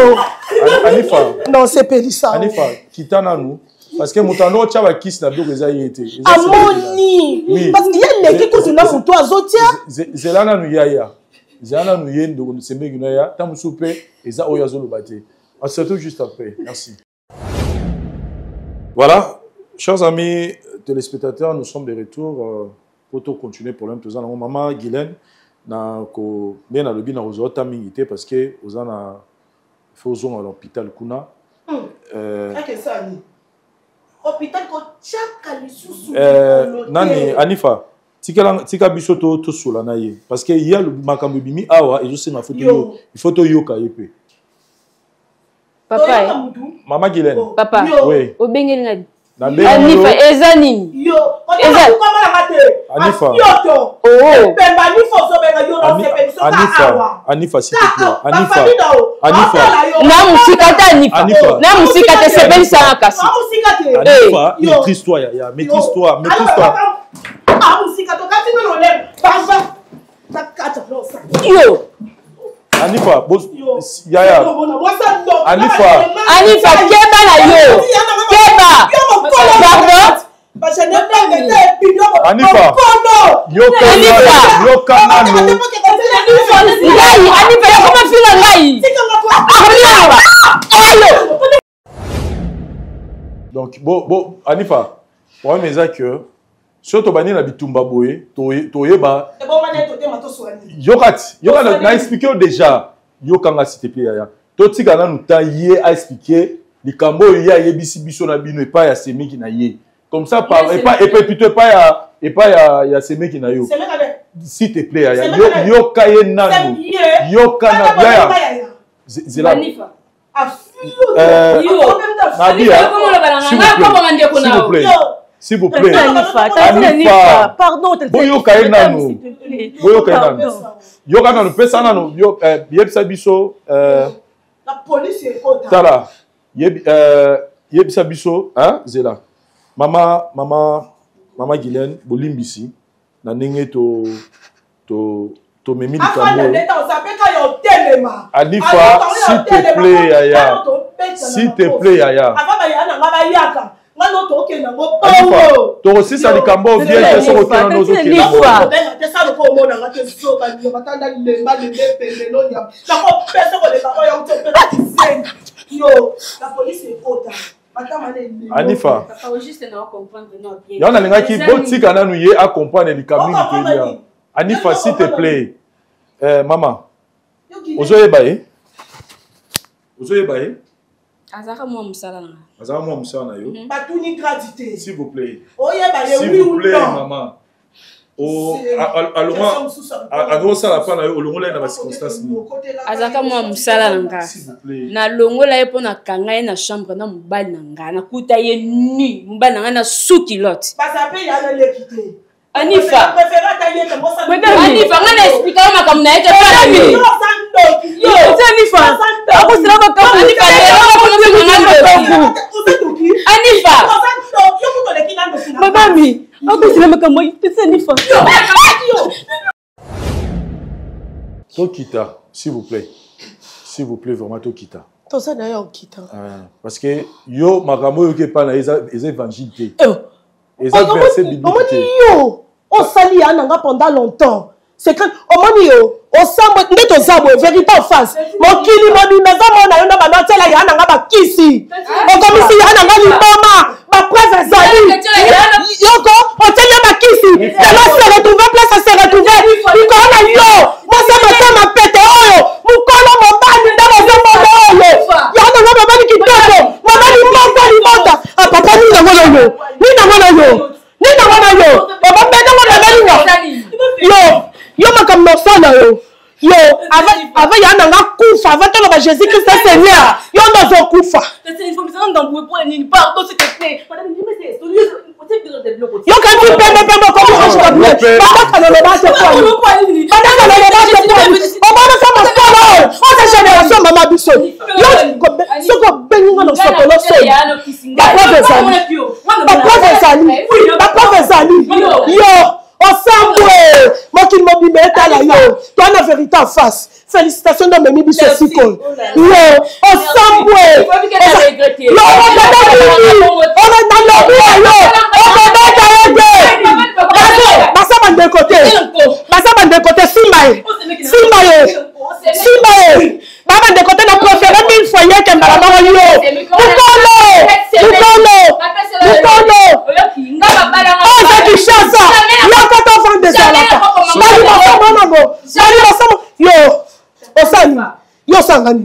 Anifa. Non, sepelisa. Anifa, kita nanu, parce que moto ando otya bakisi na biloko eza ye te. Amoni parce que ye leki kutu na moto azotia. Zela nanu yaya, zela nanu ye ndeko semeki na ya, ntango mosusu mpe eza oyo azoloba te. On se retrouve juste après. Merci. Voilà, chers amis téléspectateurs, nous sommes de retour pour continuer problème toza nango. Mama Guylaine, na ko nde nalobi na kozwa ota mingi te, parce que oza na faut ozonga na hôpital kuna. Hôpital kotiaka lisusu. Nani, Anifa, tikala, tika biso to tosola na ye, parce que ye makambo ebimi awa ezosenga faut il faut toyoka ye mpe. Papa. Mama Guylaine. Papa. Oui. Obengeli nga Anifa, eza nini? Eza Anifa. Oh. Anifa, Anifa, s'il te plaît. Anifa. Anifa. Na mosika te, Anifa. Na mosika te, sepelisanga kasi. Anifa, maîtrise-toi, ya, maîtrise-toi, maîtrise-toi. Yo. Anifa, yaya. Anifa. Anifa, keba na yo. Keba. Pardon. Anifa. Yoka. Yoka nanu. Ngai, Anifa, yakoma finga ngai. Ayo. Donc, bon, Anifa, problème eza que soki tobandi na bitumba boye, toyeba yoka ti yoka na expliqué yo déjà. Yokanga s'il te plaît yaya, totika nanu ta ye aexpliquer likambo oyo ye ayebisi biso na bino epai ya semeki na ye, comme ça par epai plutôt epai ya semeki na yo. S'il te plaît yaya, yoka ye nanu, yoka na yaya, zela. Nadia, s'il vous plaît, s'il vous plaît. Anifa, pardon. Boyoka ye nanu, boyoka ye nanu, yoka nanu, pesa nanu, yebisa biso. Tala, Yebisa biso, hein, zela. Mama, mama, mama Guylaine, bolimbisi na ndenge to to tomemi likambo Anifa, s'il te plaît, yaya. S'il te plaît, yaya. Tokosisa likambo bien te soki okenda na ozokenda. Anifa, yango nalingaki botika nanu ye acomprendre likambo nini toyebi. Anifa, s'il te plaît, eh, mama ozoyeba ye, ozoyeba ye? Azalaka mwa mosala na nga. Azalaka mwa mosala na yo. Batuni grade te. S'il vous plaît. Oyeba ye, s'il oui vous ou plaît, non? Mama, alonga osala mpa na yo, olongola ye na bacirconstance nini? Azalaka mwa mosala na nga. S'il vous plaît. Nalongola ye mpo nakanga ye na chambre na mobali na nga, nakuta ye nu, mobali na nga na sous-culotte. Bazala mpe ya na leki te. Anifa. Préféré ata ye te, mosala. Anifa, nga na explika yo makambo na ye te. Yo oza ndoki, yo. Oza Anifa. Oza ndoki. Akosela makambo. Anifa, lelo okomi nga ndoki. Oza ndoki. Anifa. Oza ndoki, yo kutu oleki nga ndoki na Madame, akosela makambo te, Anifa. Tokita, s'il vous plaît. S'il vous plaît, vraiment tokita. Toza na yo okita. Ah, parce que yo makambo oyo okepa na eza eza évangile te. Eza verset biblique te. Omoni yo osali ya nanga pendant longtemps. C'est que omoni yo osambwe nde toza boye, vérité en face. Mokili mobimba eza mona yo na bana otiela ya nanga bakisi. Okomisi ya nanga liboma, ba preuve ezali. Yoko otieli ye bakisi. Lelo se retrouve place se retrouve. Likolo na yo mwasi ya matama pete oyo mokolo mobali nde bozomona oyo ya nanga mobali kitoko, mobali moko libota. Ah papa, nini nango na yo? Nini nango na yo? Nini nango na yo? Obabengango na balinga yo, yo makambo na osala yo, yo avant ya nanga kufa, avant toloba Jésus Christ est Seigneur, yo nde ozokufa. Yo kanti pembe pembe okomi Ange Gabriel. Badaka loloba te kwani, badaka loloba te kwani, omonaka mosala oyo oza génération mama biso. Yo soki obengi nga na sokolo soni, bapreuve ezali, bapreuve ezali, bapreuve ezali. Yo osambwe, mokili mobimba etala yo, toa na vérité en face. Félicitation nde omemi biso sikoyo. Yo osambwe, yo okobeta nini? Nalobi ya yo, okobeta ye te. Baza bandeko te, baza bandeko te. Simba ye, simba ye, simba ye. Ba bandeko te, na préféré mille fois ye ke mbala moko yo. Mokolo, mokolo, mokolo oyo eza Kinshasa, yaka tovanda, ezalaka bali basomonango, bali basomo. Yo osali, yo osangani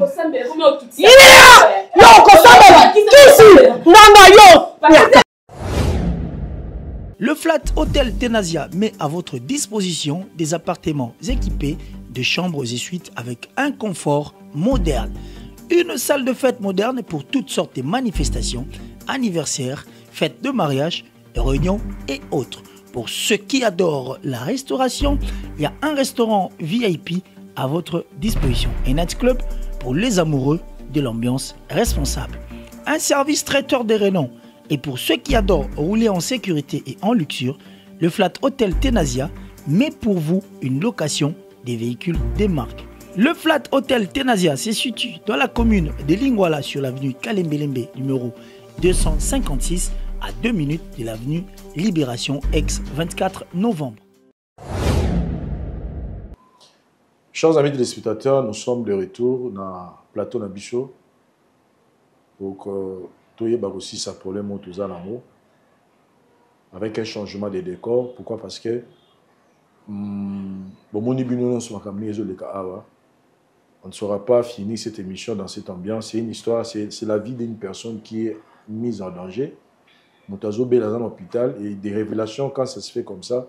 yeah! Yo okosambela kisi nganga yo nyata. Le Flat Hotel Tenasia met à votre disposition des appartements équipés de chambres et suites avec un confort moderne. Une salle de fête moderne pour toutes sortes de manifestations, anniversaires, fêtes de mariage, réunions et autres. Pour ceux qui adorent la restauration, il y a un restaurant VIP à votre disposition. Un nightclub pour les amoureux de l'ambiance responsable. Un service traiteur de renom. Et pour ceux qui adorent rouler en sécurité et en luxure, le Flat Hotel Tenasia met pour vous une location des véhicules des marques. Le Flat Hotel Tenasia se situe dans la commune de Lingwala sur l'avenue Kalembelembe numéro 256 à 2 minutes de l'avenue Libération ex 24 novembre. Chers amis téléspectateurs, nous sommes de retour dans le plateau Nabicho. Donc, toyeba aussi sa problème toza nango avec un changement de décor. Pourquoi? Parce que bomoni bino nyonso makambo ndenge ezoleka awa. On ne saura pas finir cette émission dans cette ambiance. C'est une histoire, c'est la vie d'une personne qui est mise en danger. Moto azobela dans l'hôpital et des révélations, quand ça se fait comme ça,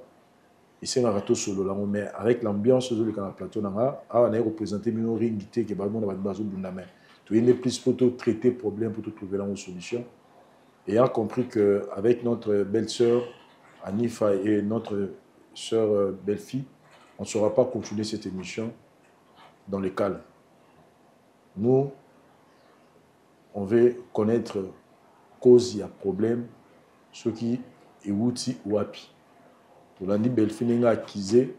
esengaka tosolola yango, mais avec l'ambiance ozoleka na plateau na nga awa, naye représente bino ringi te ke bamona bato bazobunda, mais toyende plus po totraiter problème, po totrouver yango solution, ayant compris que avec notre belle-sœur Anifa et notre sœur belle-fille, on ne saura pas continuer cette émission dans le calme. Nous, on veut connaître Cause ya problème soki ewuti wapi. Tolandi Belfi ndenge accuse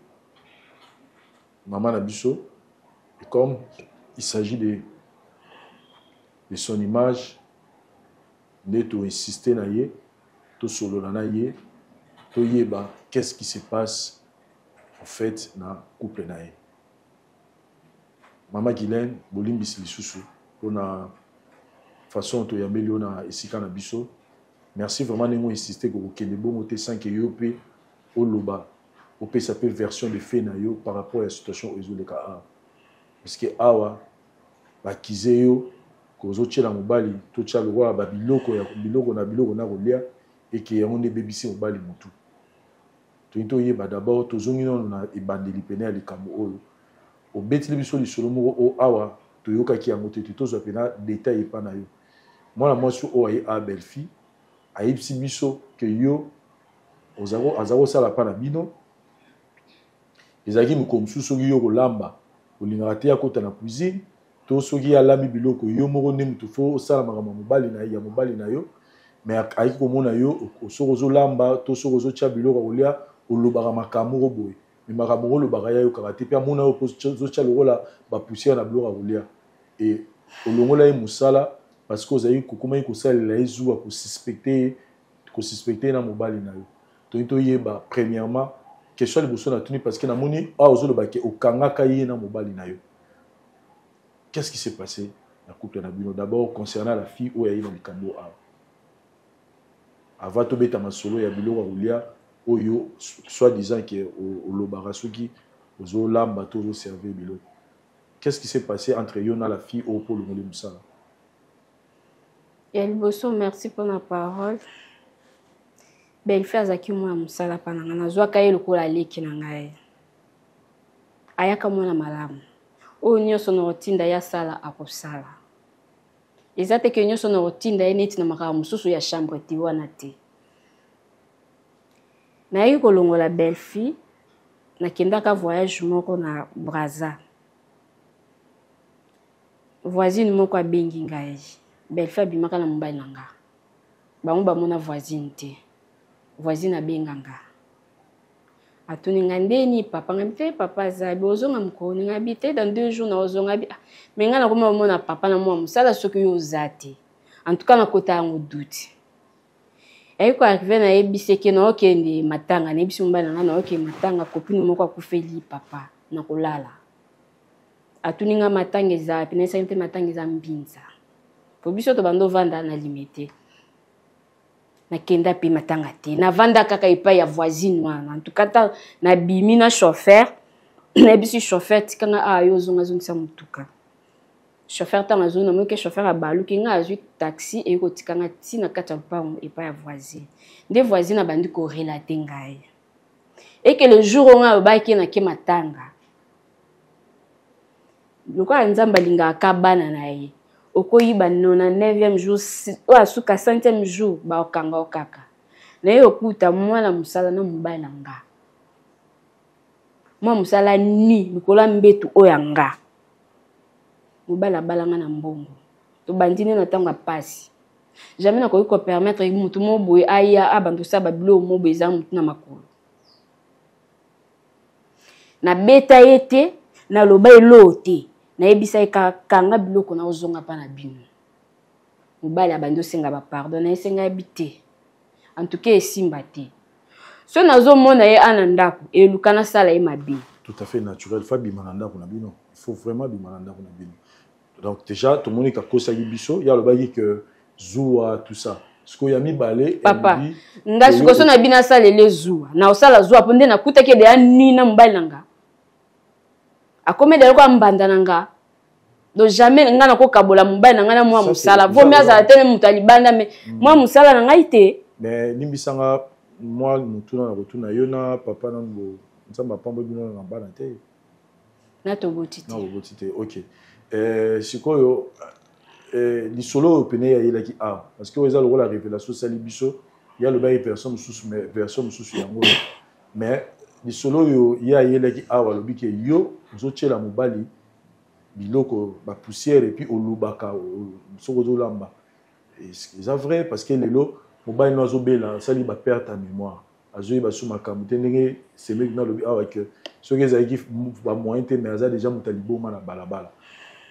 maman na biso et comme il s'agit de de son image nde to insister na ye tosolola na ye toyeba qu'est-ce qui se passe en fait na couple na ye. Mama Guylaine, bolimbisi lisusu pona façon toyambeli yo na esika na biso. Merci vraiment ndenge insiste kokokende bongo te sans que yo pe oloba opesa pe version de fait na yo par rapport ya situation oyo ezoleka awa. Parce que awa bakize yo kozotiela mobali totia lokola ba biloko ya biloko na biloko na kolia eke yango nde ebebisi mobali mutu. Tolingi toyeba d'abord, tozongi nano na ebandeli pene ya likambo oyo. Obeteli biso lisolo moko oyo awa toyokaki yango te, tozwa pena detail epa na yo. Mwana mwasi oyo aye a Belfi ayebisi biso que yo aza kosala pa na bino. Ezalaki mokolo mosusu soki yo kolamba olingaka te akota na cuisine to soki ye alambi biloko yo moko nde moto fo osala makambo ya mobali na ya mobali na yo mais ayaki komona yo soki ozolamba to soki ozotya biloko ya kolia olobaka makambo moko boye mais makambo yango olobaka ye ayokaka te mpe amona yo ozotya lokola bapoussière na biloko ya kolia e olongola ye mosala parce que ozali kokomaki kosalela ye zuwa kosuspecte ye kosuspecte ye na mobali na yo. Tolingi toyeba premièrement question ya liboso natuni parce que namoni awa ozoloba ke okangaka ye na mobali na yo. Qu'est-ce qui s'est passé na couple na bino d'abord concernant la fille oyo aye na likambo awa? Avant tobeta masolo ya biloko ya kolia oyo soit disant ke olobaka soki ozolamba to ozoservir biloko, qu'est-ce qui s'est passé entre yo na la fille oyo mpo olongoli mosala? Ya liboso, merci mpona parole. Belfi azalaki mwana mosala mpa na ngai, nazwaka ye lokola leki na ngai. Ayaka mwana malamu, oyo nyonso na kotinda ye asala akosala. Eza te ke nyonso na kotinda ye neti na makambo mosusu ya chambre te, wana te. Nayaki kolongola Belfi, nakendaka voyage moko na Brazza. Voisine moko abengi ngai, Belfi abimaka na mobali na nga. Bango bamona voisine te. Voisine abenga nga. Atuni nga ndeni papa nga te papa aza bi ozonga mokolo nga bi te dans 2 jours na ozonga bi ah, mais nga nakoma komona papa na mwa mosala soki yo oza te. En tout cas nakota yango doute. Ayi ko arriver na yebisi ke na okende matanga, na yebisi mobali na nga na okende matanga, copine moko akufeli papa na kolala. Atuni nga matanga eza wapi, nayebisaki te matanga eza mbinza. Po biso tobanda ovanda na limete. Nakenda pe matanga te, navanda kaka epai ya voisine wana. En tout cas ta nabimi na chauffeur, nayebisi chauffeur tika nga awa yo ozonga zongisa motuka. Chauffeur ntango azongi, namoni ke chauffeur abaluki nga, azwi taxi eye kotika nga ti na kati ya lopango epai ya voisine. Nde voisine abandi korelate ngai eke le jour oyo ngai alobaki nake matanga, lokola Nzambe alingaka ka bana na ye, okoyiba 99e jour oyo asuka 100e jour bakokanga yo kaka. Na ye okuta mwana mosala na mobali na nga, mwana mosala ni likolo ya mbetu oyo ya nga. Mobali abalanga na mbongo, tobandi nde na ntango ya pasi. Jamais nakoki kopermettre motu moko boye aya abanda kosala babiloko moko boye eza motu na makolo. Nabeta ye te, naloba eloo te, nayebisa ye kanga biloko na ozonga mpa na bino. Mobali abandi osenga ba pardon, nayesenga ye bi te. En tout cas esimba te. So nazomona ye ana ndako, eluka nasala ye mabe. Tout à fait naturel, faut bima na ndako na bino. Il faut vraiment bima na ndako na bino. Donc déjà tomoni kakosaki biso, ya alobaki que zuwa tout ça. Sikoyo ya mibale, papa, nga sikoyo so na bino asalele zuwa, na osala zuwa po nde nakutaki ede ya nini na mobali na nga. Akomi ede lokola mbanda na nga. Donc jamais nga nakokabola mobali na nga na mwa mosala. Vaut mieux azala te moto ya libanda, mais mwa mosala na ngai te. Mais limbisanga mwa motuna na kotuna yo na papa na ngo, Nzambe apambo bino na bana te. Na toboti te. Na toboti te, ok. Sikoyo lisolo oyo pene ya yelaki awa, parce que oyo eza lokola révélation sali biso, ya lobaki personne mosusu, mais version mosusu yango. Mais lisolo oyo ya yelaki awa, alobi ke yo ozotiela mobali biloko ba poussière et puis olobaka soki ozolamba. Eza vrai parce que lelo mobali no azobela, asali ba perte ya mémoire, azoyeba su makambo te. Ndenge semeki nalobi awa ke soki ezalaki bamoyen te, mais aza déjà moto ya liboma na balabala.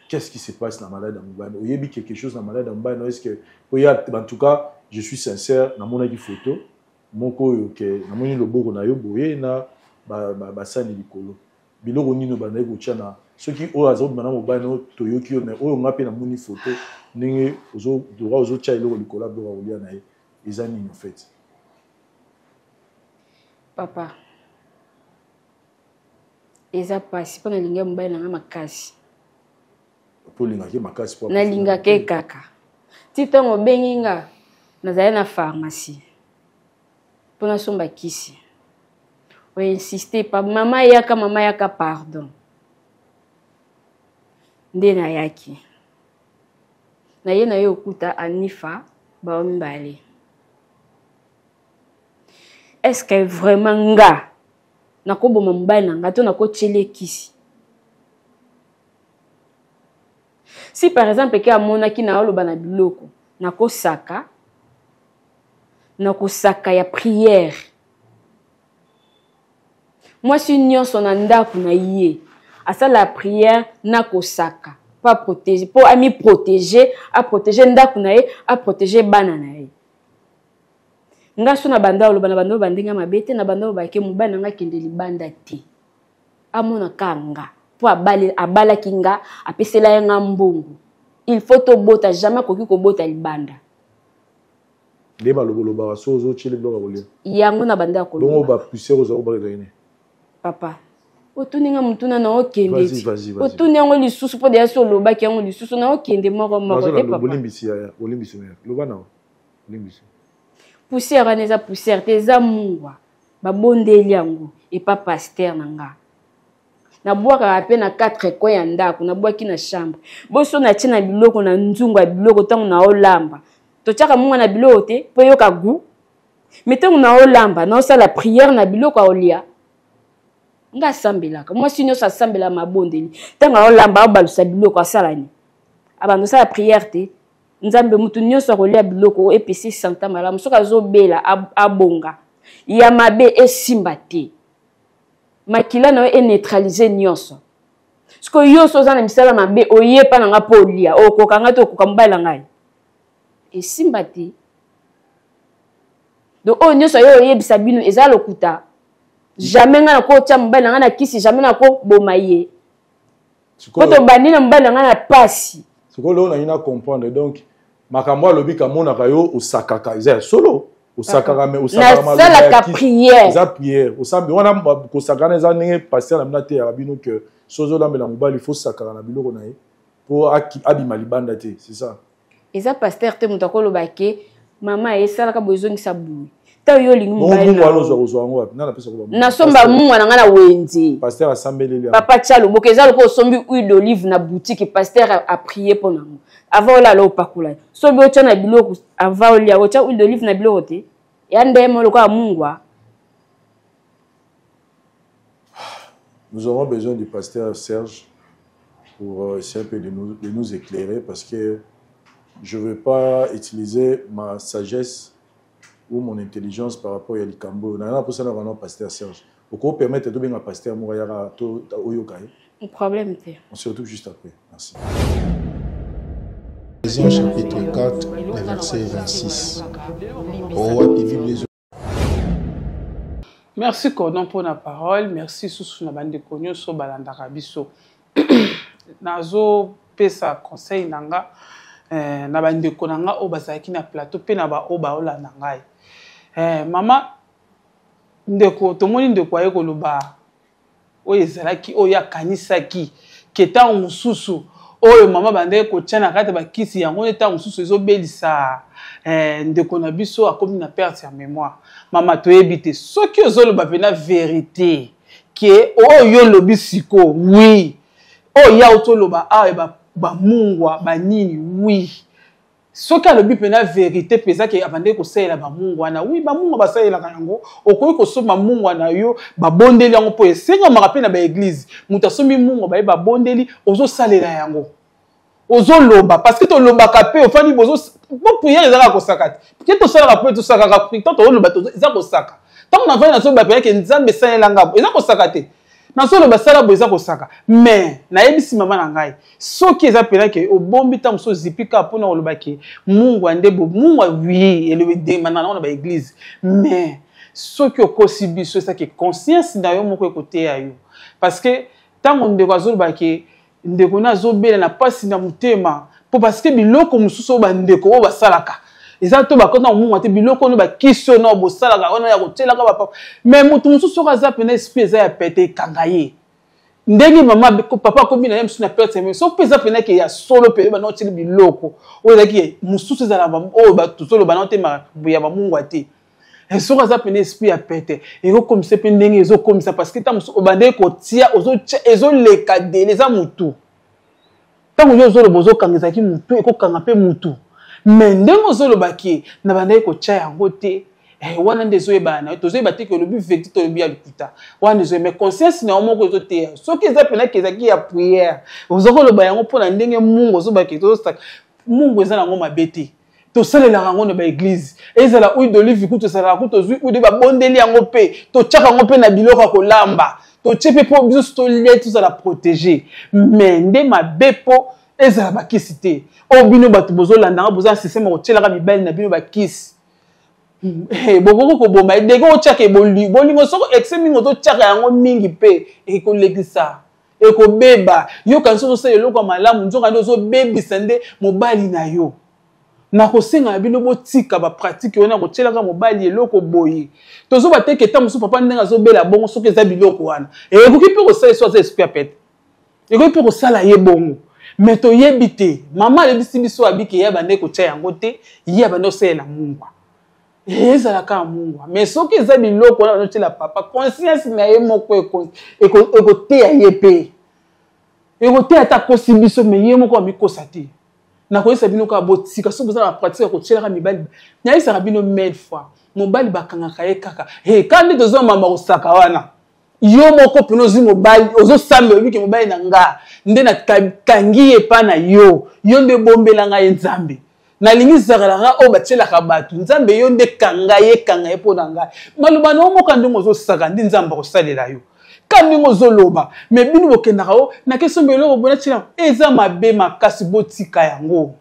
Qu'est-ce qui se passe na malade ya mobali? Oyebi quelque chose na malade ya mobali no? Est-ce que oya? En tout cas, je suis sincère, namonaki photo moko oyo ke namoni loboko na yo boye na basani likolo. Biloko nini obandaki kotya na soki oyo aza kobima na mobali no? Toyoki yo, mais oyo nga mpe namoni photo ndenge ozoa, ozotya eloko likolo ya biloko ya kolia na ye, eza nini en fait? Papa, eza mpasi mpo nalingi mobali na nga makasi. Mpo olingaki makasi? Mpo nalingaka ye kaka ti ntango obengi nga, nazali na pharmacie mpo nasomba kisi. Oinsiste pa mama yaka, mama yaka, pardon. Nde nayaki naye na ye okuta Anifa bao mibale. Est ce que vraiment nga nakoboma mobali na nga to nakotieli ekisi? Si par exemple ke amonaki na oloba na biloko, nakosaka, nakosaka ya prière. Mwasi nyonso na ndako na ye asala prière na kosaka po aprotéger, po amiprotéger, aprotéger ndako na ye, aprotéger bana na ye. Nga so na banda oloba, na banda oloba ndenge mabe te, na banda oloba ke mobali na nga akende libanda te, amona ka nga mpo abalaki nga, apesela ye nga mbongo, il faut tobota. Jamais akoki kobota libanda. Nde balobolobaka so ozotyeli biloko ya kolia. Yango na banda ya koloba. Bongo bapoussière oza kobaka ezali nini? Papa, otuni nga motuna na okende ti otuni yango lisusu, mpo deya so olobaki yango lisusu na okende moko moko te, papa. Bolimbisi yaya, bolimbisi mère, loba na bolimbisi. Poussière wana eza poussière te, eza mungwa babondeli yango epa pasteur na nga. Nabwakaka mpe na quatre coin ya ndako, nabwaki na chambre boso, natie na biloko na nzungu ya biloko. Ntango naolamba, totiaka mungwa na biloko te mpo eyoka goût, mais ntango naolamba, naosala prière na biloko ya olia. Nga asambelaka, mwasi nyonso asambelaka mabondeli. Ntango aolamba, aobalusa biloko, asala nini? Abanda osala prière te? Nzambe, motu nyonso akolia biloko epesi santa malamu, soki azobela abonga, ya mabe esimba te, makila na yo eneutralize nyonso. Sikoyo yo so oza na misala mabe, oyepa na nga mpo olia, okoka ngai te, okoka mobali na ngai, esimba te. Donc oyo nyonso ayo oyebisa bino eza lokuta. Jamais ngai nakotia mobali na ngai na kisi, jamais nakoboma ye, po tobandi na mobali na ngai na pasi. Sikoyo lelo nangi na comprendre. Donc makambo alobi kamonaka yo osakaka, eza ya solo? Osakaka, mais osakaka prière? Eza prière osambi wana. Kosakana eza ndenge pasteur na bino ateyaka bino ke so ozolambela mobali, faut osakaka na biloko na ye mpo abima libanda te, c'est ça? Eza pasteur te moto akoloba ke mama esalaka boye, ezongisa boye. Ntango yo olingi nasomba mungwa na ngai na wenze. Pasteur asambeleli. Papa tia loboko, eza lokola osombi huile d'olive na boutique, pasteur aprie mpo nango avant olala opakola. Soki otya na biloko avant olia, otya huile d'olive na biloko te, ya ndemo lokola mungwa. Nous aurons besoin du pasteur Serge pour essayer un peu de nous éclairer, parce que je ne veux pas utiliser ma sagesse ou mon intelligence par rapport à likambo. Na na posa na vraiment pasteur Serge. Oko permettre de bien pasteur moko yaka to oyoka ye. Problème te. On se retrouve juste après. Merci. Éphésiens chapitre 4, le verset 26. Owapi Bible? Merci cordon mpo na parole. Merci susu na bandeko nyonso balandaka biso. Nazopesa conseil na nga na bandeko na nga oyo bazalaki na plateau mpe na baoyo baolanda ngai. Mama ndeko, tomoni ndeko aye koloba oyo ezalaki oyo akanisaki ke ntango mosusu oyo mama bandaki kotya na kati ya bakisi, yango nde ntango mosusu ezobelisa ndeko na biso, akomi na perte ya mémoire. Mama, toyebi te soki ozoloba mpena vérité ke oyo yo olobi siko. Oui, oyo ya otoloba awa, bamungwa banini, oui, soki alobi mpena vérité mpenza ke abandaki kosalela bamungwa wana, oui, bamungwa basalelaka yango. Okoki kosomba mungwa na yo, babondeli yango, mpo esengamaka mpe na baeglize. Moto asombi mungwa, baye babondeli, ozosalela yango, ozoloba, parce que tolobaka mpe ofandi. Po prière ezalaka kosaka te. Ke tosalaka mpe tosakaka prière, toloba eza kosaka. Ntango navandi nazoloba mpenza ke Nzambe esalela nga, eza kosaka te. Nazoloba sala boye, eza kosaka. Mais nayebisi mama na ngai, soki eza mpenza ke obombi ntango mosusu ozipi kaka mpona koloba ke mungwa nde bo mungwa, oui, elobi demanda nango na baeglise, mais soki okosi biso, esaki conscience na yo moko ekoteya yo. Parce que ntango ndeko azoloba ke ndeko na azobela na mpasi na motema, mpo parce que biloko mosusu oyo bandeko oyo basalaka eza to bakota na mungwa te, biloko oyo bakisi oyo na bosalaka wana ya kotielaka bapapa, mais moto mosusu soki aza mpena esprit eza ya pete, ekanga ye ndenge mama papa akomi na ye mosusu na perte me. Soki mpe eza mpena ke ya solo mpe bana otieli biloko oyo ezalaki mosusu, ezala oyo tozoloba nao te ya bamungwa te, soki aza pene esprit ya pete, ekokomisa mpe ndenge ezokomisa, parce que ntango mosusu obandeki kotia, ozotia, ezoleka dele, eza motu. Ntango yo ozoloba ozokanga, ezalaki motu, ekokanga mpe motu. Mais ndenge ozolobaki na bandaki kotia yango te, wana nde ezoyebana na yo. Tozoyeba te ke olobi vérité, tolobi ya lokuta wana ezoyeba. Mais conscience na yo moko ezoteya soki eza mpenaki ezalaki ya prière, oza koloba yango mpona ndenge Mungu ozobaki tozosaka Mungu, eza nango mabe te. Tosalelaka yango na baeglise, ezala huile d'olive kutu, ezalaka kutu tozwi huile, babondeli yango mpe totiaka yango mpe na biloko ya kolamba, totie mpe mpo biso tolia, tozala protégé. Mais nde mabe mpo ezala bakisi te oyo bino bato bozolandanga, boza na systeme ya kotielaka mibali na bino bakisi, bokoki koboma ye. Deke otiaka bolingo, soko excès mingi ozotiaka yango mingi mpe ekolekisa, ekobeba. Yoka, nso ozosala eloko ya malamu, nzoka nde ozobebisa nde mobali na yo. Nakosenga na bino botika bapratike wana kotielaka mobali eloko boye. Tozoba te ke ntango mosusu papa ndenge azobela bongo, soki eza biloko wana, ekoki mpe kosala so aza esprit ya pete, ekoki mpe kosala ye bongo. Mais toyebi te. Mama ayebisi biso abike ye abandaki kotia yango te, ye abandi kosalela mungwa, ezalaka ya mungwa. Mais soki eza biloko wana bazotiela papa, conscience na ye moko ekoteya ye mpe ekoteya. Ata akosi biso, mais ye moko amikosa te. Nakoyebisa bino kaka botika. Soki boza na bapratique ya kotielaka mibali, nayebisaka bino mille fois, mobali bakangaka ye kaka he ka nde tozwa mama kosaka wana. Yo moko mpena ozwi mobali, ozosambela, obiki mobali na nga nde nakangi ye epa na yo, yo nde bombela ngai ye, Nzambe. Nalingi zakalaka oyo batielaka bato, Nzambe, yo nde kanga ye, kanga ye mpo na ngai. Maloba na yo moko ndenge ozosaka nde Nzambe akosalela yo ka ndenge ozoloba. Me bino bokendaka o nakesomba eloko boye natiela, eza mabe makasi. Botika yango,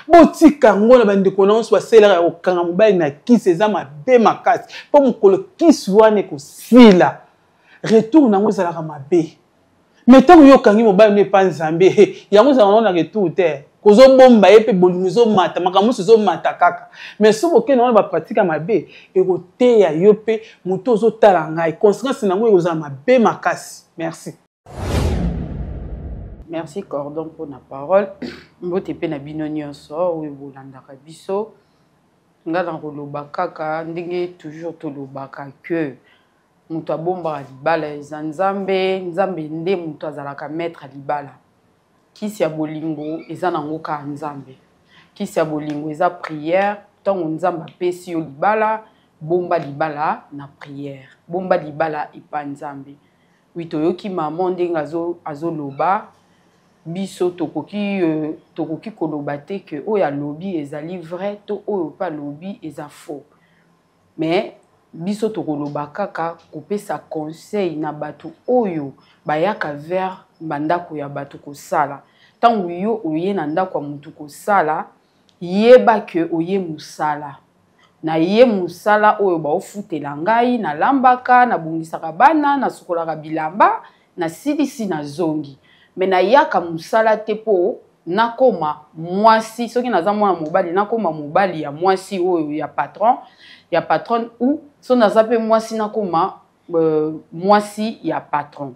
botika yango na bandeko na nyonso basalelaka ya kokanga mobali na kisi, eza mabe makasi. Mpo mokolo kisi wana ekosila, retour na yango ezalaka mabe. Me ntango yo okangi mobali no epa Nzambe, yango ezalaka nango na retour te. Kozobomba ye mpe bolingo ezomata, makambo nyonso ezomata kaka. Mais soki okende wana bapratike ya mabe, ekoteya yo mpe moto ozotala ngai, conséquence na yango ekozala mabe makasi. Merci. Merci Cordon mpona parole. Mbote mpe na bino nyonso oyo bolandaka biso. Nga na koloba kaka ndenge toujours tolobaka ke moto abombaka libala eza Nzambe. Nzambe nde moto azalaka maître ya libala. Kisi ya bolingo eza nango kaka Nzambe. Kisi ya bolingo eza prière. Ntango Nzambe apesi yo libala, bomba libala na prière, bomba libala epa Nzambe. Wi, toyoki mama ndenge azoloba azo biso tokoki koloba te ke oyo alobi ezali vrai to oyo mpe alobi eza faux. Mais biso tokoloba kaka kopesa conseil na bato oyo bayaka vers bandako ya bato kosala. Ntango yo oye na ndako ya motu kosala, yeba ke oye mosala na ye, mosala oyo baofutela ngai, nalambaka, nabongisaka bana, nasukolaka bilamba, nasilisi, nazongi. Me nayaka mosala te mpo nakoma mwasi. Soki naza mwana mobali, nakoma mobali ya mwasi oyo ya patron, ya patronne, ou so naza mpe mwasi, nakoma mwasi ya patron.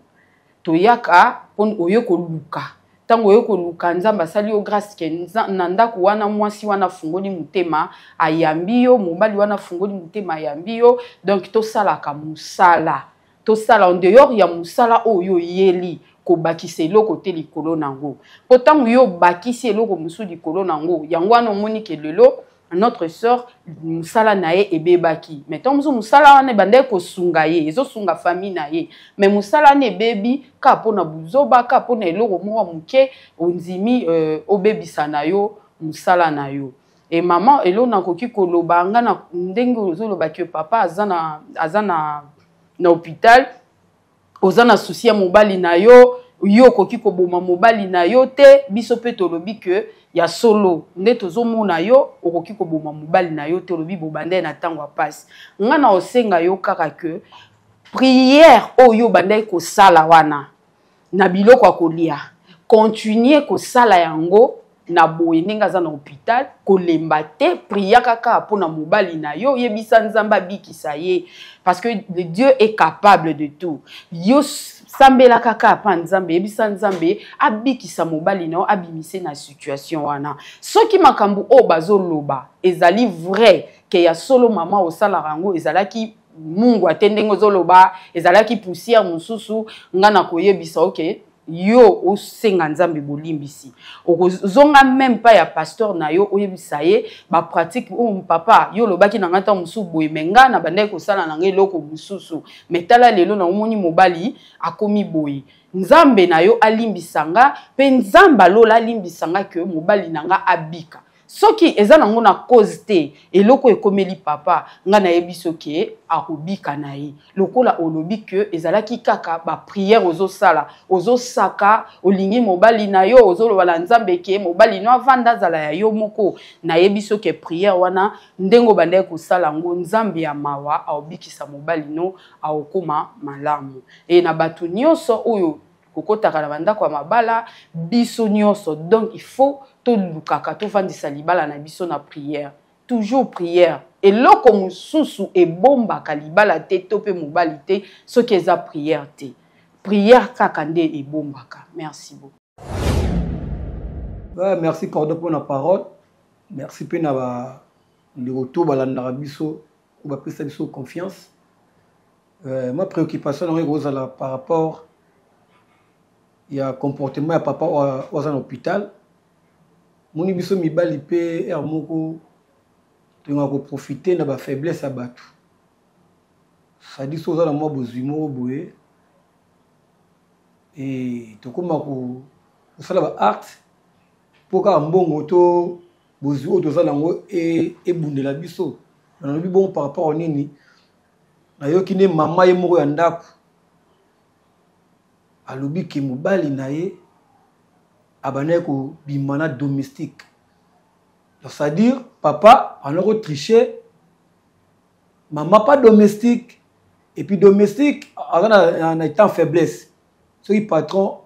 Toyaka mpo oye koluka. Ntango oye koluka, Nzambe asali yo grâce ke na ndako wana mwasi wana afungoli motema ayambi yo, mobali wana afungoli motema ayambi yo. Donc tosalaka mosala, tosala en dehors ya mosala oyo oyeli kobakisa eloko te likolo nango. Mpo ntango yo obakisi eloko mosusu likolo nango, yango wana omoni ke lelo notre sœur mosala na ye ebebaki. Mais ntango mosusu mosala wana ebandaki kosunga ye, ezosunga famille na ye, mais mosala wana ebebi kaka mpona buzoba, kaka mpona eloko moko moke ondimi obebisa na yo mosala na yo. E mama, eloko nakoki koloba nga na ndenge ozoloba ke papa aza na aza na na hôpital, oza na souci ya mobali na yo, yo okoki koboma mobali na yo te. Biso mpe tolobi ke ya solo nde tozomona yo okoki koboma mobali na yo te. Olobi bobandai na ntango ya mpasi. Nga na osenga yo kaka ke prière oyo obandaki kosala wana na biloko ya kolia, continue kosala yango na boye ndenge aza na hôpital, kolemba te, priya kaka mpona mobali na yo, yebisa Nzambe abikisa ye, parce que le Dieu est capable de tout. Yo sambela kaka pa Nzambe, yebisa Nzambe abikisa mobali na yo, abimise na situation wana. Soki makambo oyo bazoloba ezali vrai ke ya solo mama osalaka yango, ezalaki mungwa te ndenge ozoloba, ezalaki poussière mosusu, nga na koyebisa oke yo osenga Nzambe bolimbisi, okozonga même pas ya pasteur na yo, oyebisa ye bapratique oyo: "Papa, yo olobaki na ngai ntango mosusu boye, me ngai na bandaki kosala na ngai eloko mosusu, me tala lelo na omoni mobali akomi boye. Nzambe na yo alimbisa nga, mpe Nzambe alola alimbisa nga ke mobali na nga abika." Soki eza nango na cause te, eloko ekomeli papa, nga nayebi soki akobika na ye. Lokola olobi ke ezalaki kaka baprière ozosala, ozosaka, olingi mobali na yo, ozoloba na Nzambe ke mobali no avanda, azala ya yo moko, nayebi soki prière wana ndenge obandaki kosala yango, Nzambe ya mawa aobikisa mobali no, aokóma malamu. E na bato nyonso oyo kokotaka na bandako ya mabala, biso nyonso donc il faut tolukaka tovandisa libala na biso na prière, toujours prière. Eloko mosusu ebombaka libala te to mpe mobali te soki eza prière te. Prière kaka nde ebombaka. Merci beaucoup. Ouais, merci cordon pour la parole. Merci mpe na bandeko to balandaka biso oyo bapesa biso confiance. Ma préoccupation nango ekozala par rapport ya comportement ya papa oyo aza na hôpital. Moni biso mibali mpe heure moko tolingaka koprofite na bafaiblesse ya bato. Sadi so oza na mwa bozwi moko boye e tokóma kosala baacte mpo kaka mbongo to bozwi oyo toza nango ebundela biso. Nalobi bongo par rapport nini? Nayoki nde mama ye moko ya ndako alobi ke mobali na ye abandaki kobima na domestique. Donc c'est-à-dire papa abandaki kotriche mama, pas domestique. Et puis domestique aza na état faiblesse. Soki patron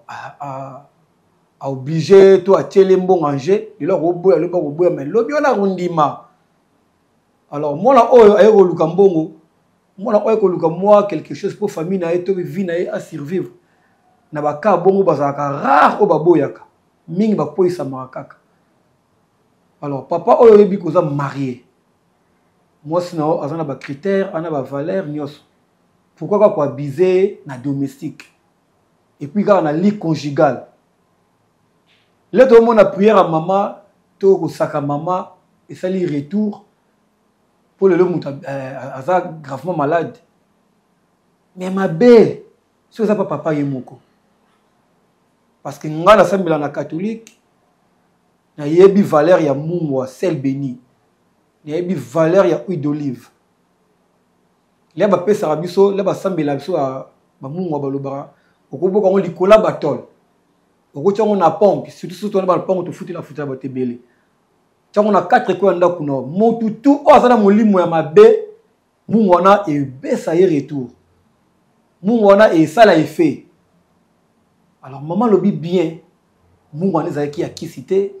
aoblige to atieli mbongo en jeu, lelo akoboya, lobi akoboya, mais lobi wana akondima. Alors mwana oyo aye koluka mbongo, mwana oyo koluka mwa quelque chose mpo famille na ye to vie na ye asurvivre, na baka bongo bazalaka rare oyo baboyaka mingi, bakweisamaka kaka. Alors papa oyo oyebi koza marié, mwasi na yo aza na bacritère, ana bavaleur nyonso, pourquoi kaka koabuser na domestique et puis kaka na lit conjugal? Le tomona prière ya mama to kosaka mama esali retour mpo lelo moto aza gravement malade. Mais mabe soki eza pa papa ye moko, parce que ngai nasambela na catholique, nayebi valeur ya mungwa, sel béni, nayebi valeur ya huile d'olive. Le bapesaka biso, le basambela biso bamungwa, balobaka okoboka yango likolo ya batole, okotia yango na pompe, surtout surtout wana balopango tofutela futela bato ebele, tia yango na 4 coin ya ndako na motu tu oyo aza na molimo ya mabe. Mungu wana ebesa ye retour, mungu wana esala effet. Alors mama alobi bien, mungu wana ezalaki ya kisi te,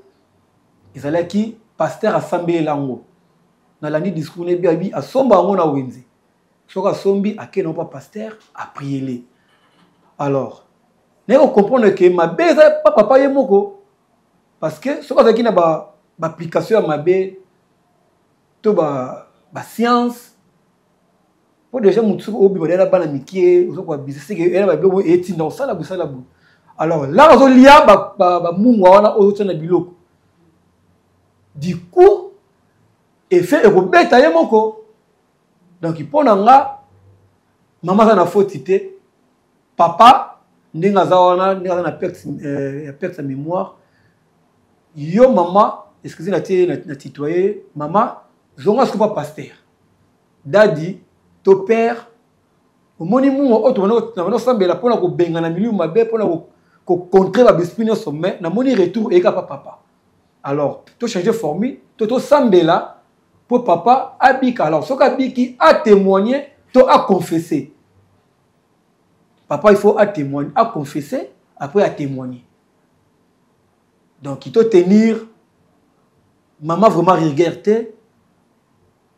ezalaki pasteur asambelela yango. Nalandi discours nebi, abi asomba yango na wenze, soki asombi akei nango pa pasteur apriele. Alors naye kocomprendre ke mabe eza pa papa ye moko, parce que soki azalaki na baapplication ya mabe to bascience, po déjà motu soki obima deya na bana mike, oza koabuse, seke eya babiloko etinda osala bosala boye. Alors là ozolia bamungwa wana oyo otia na biloko, du coup effet ekobeta ye moko. Donc mpo na nga, mama aza na faute te. Papa ndenge aza wana, ndenge aza na perte ya mémoire, yo mama Excuse na tie na tutoyer mama, zonga sikoyo pa pasteur. Daddy to père omoni mungo oyo tobanda kosambela mpona kobengana milimo mabe mpona kocontre babesprit nyonso mais namoni retour eyeka pa papa. Alors to changer formule to tosambela mpo papa abika. Alors soki abiki atémoigner to aconfesser. Papa il faut atémoigner, aconfesser après atémoigner. Donc il faut tenir maman vraiment rigueur te,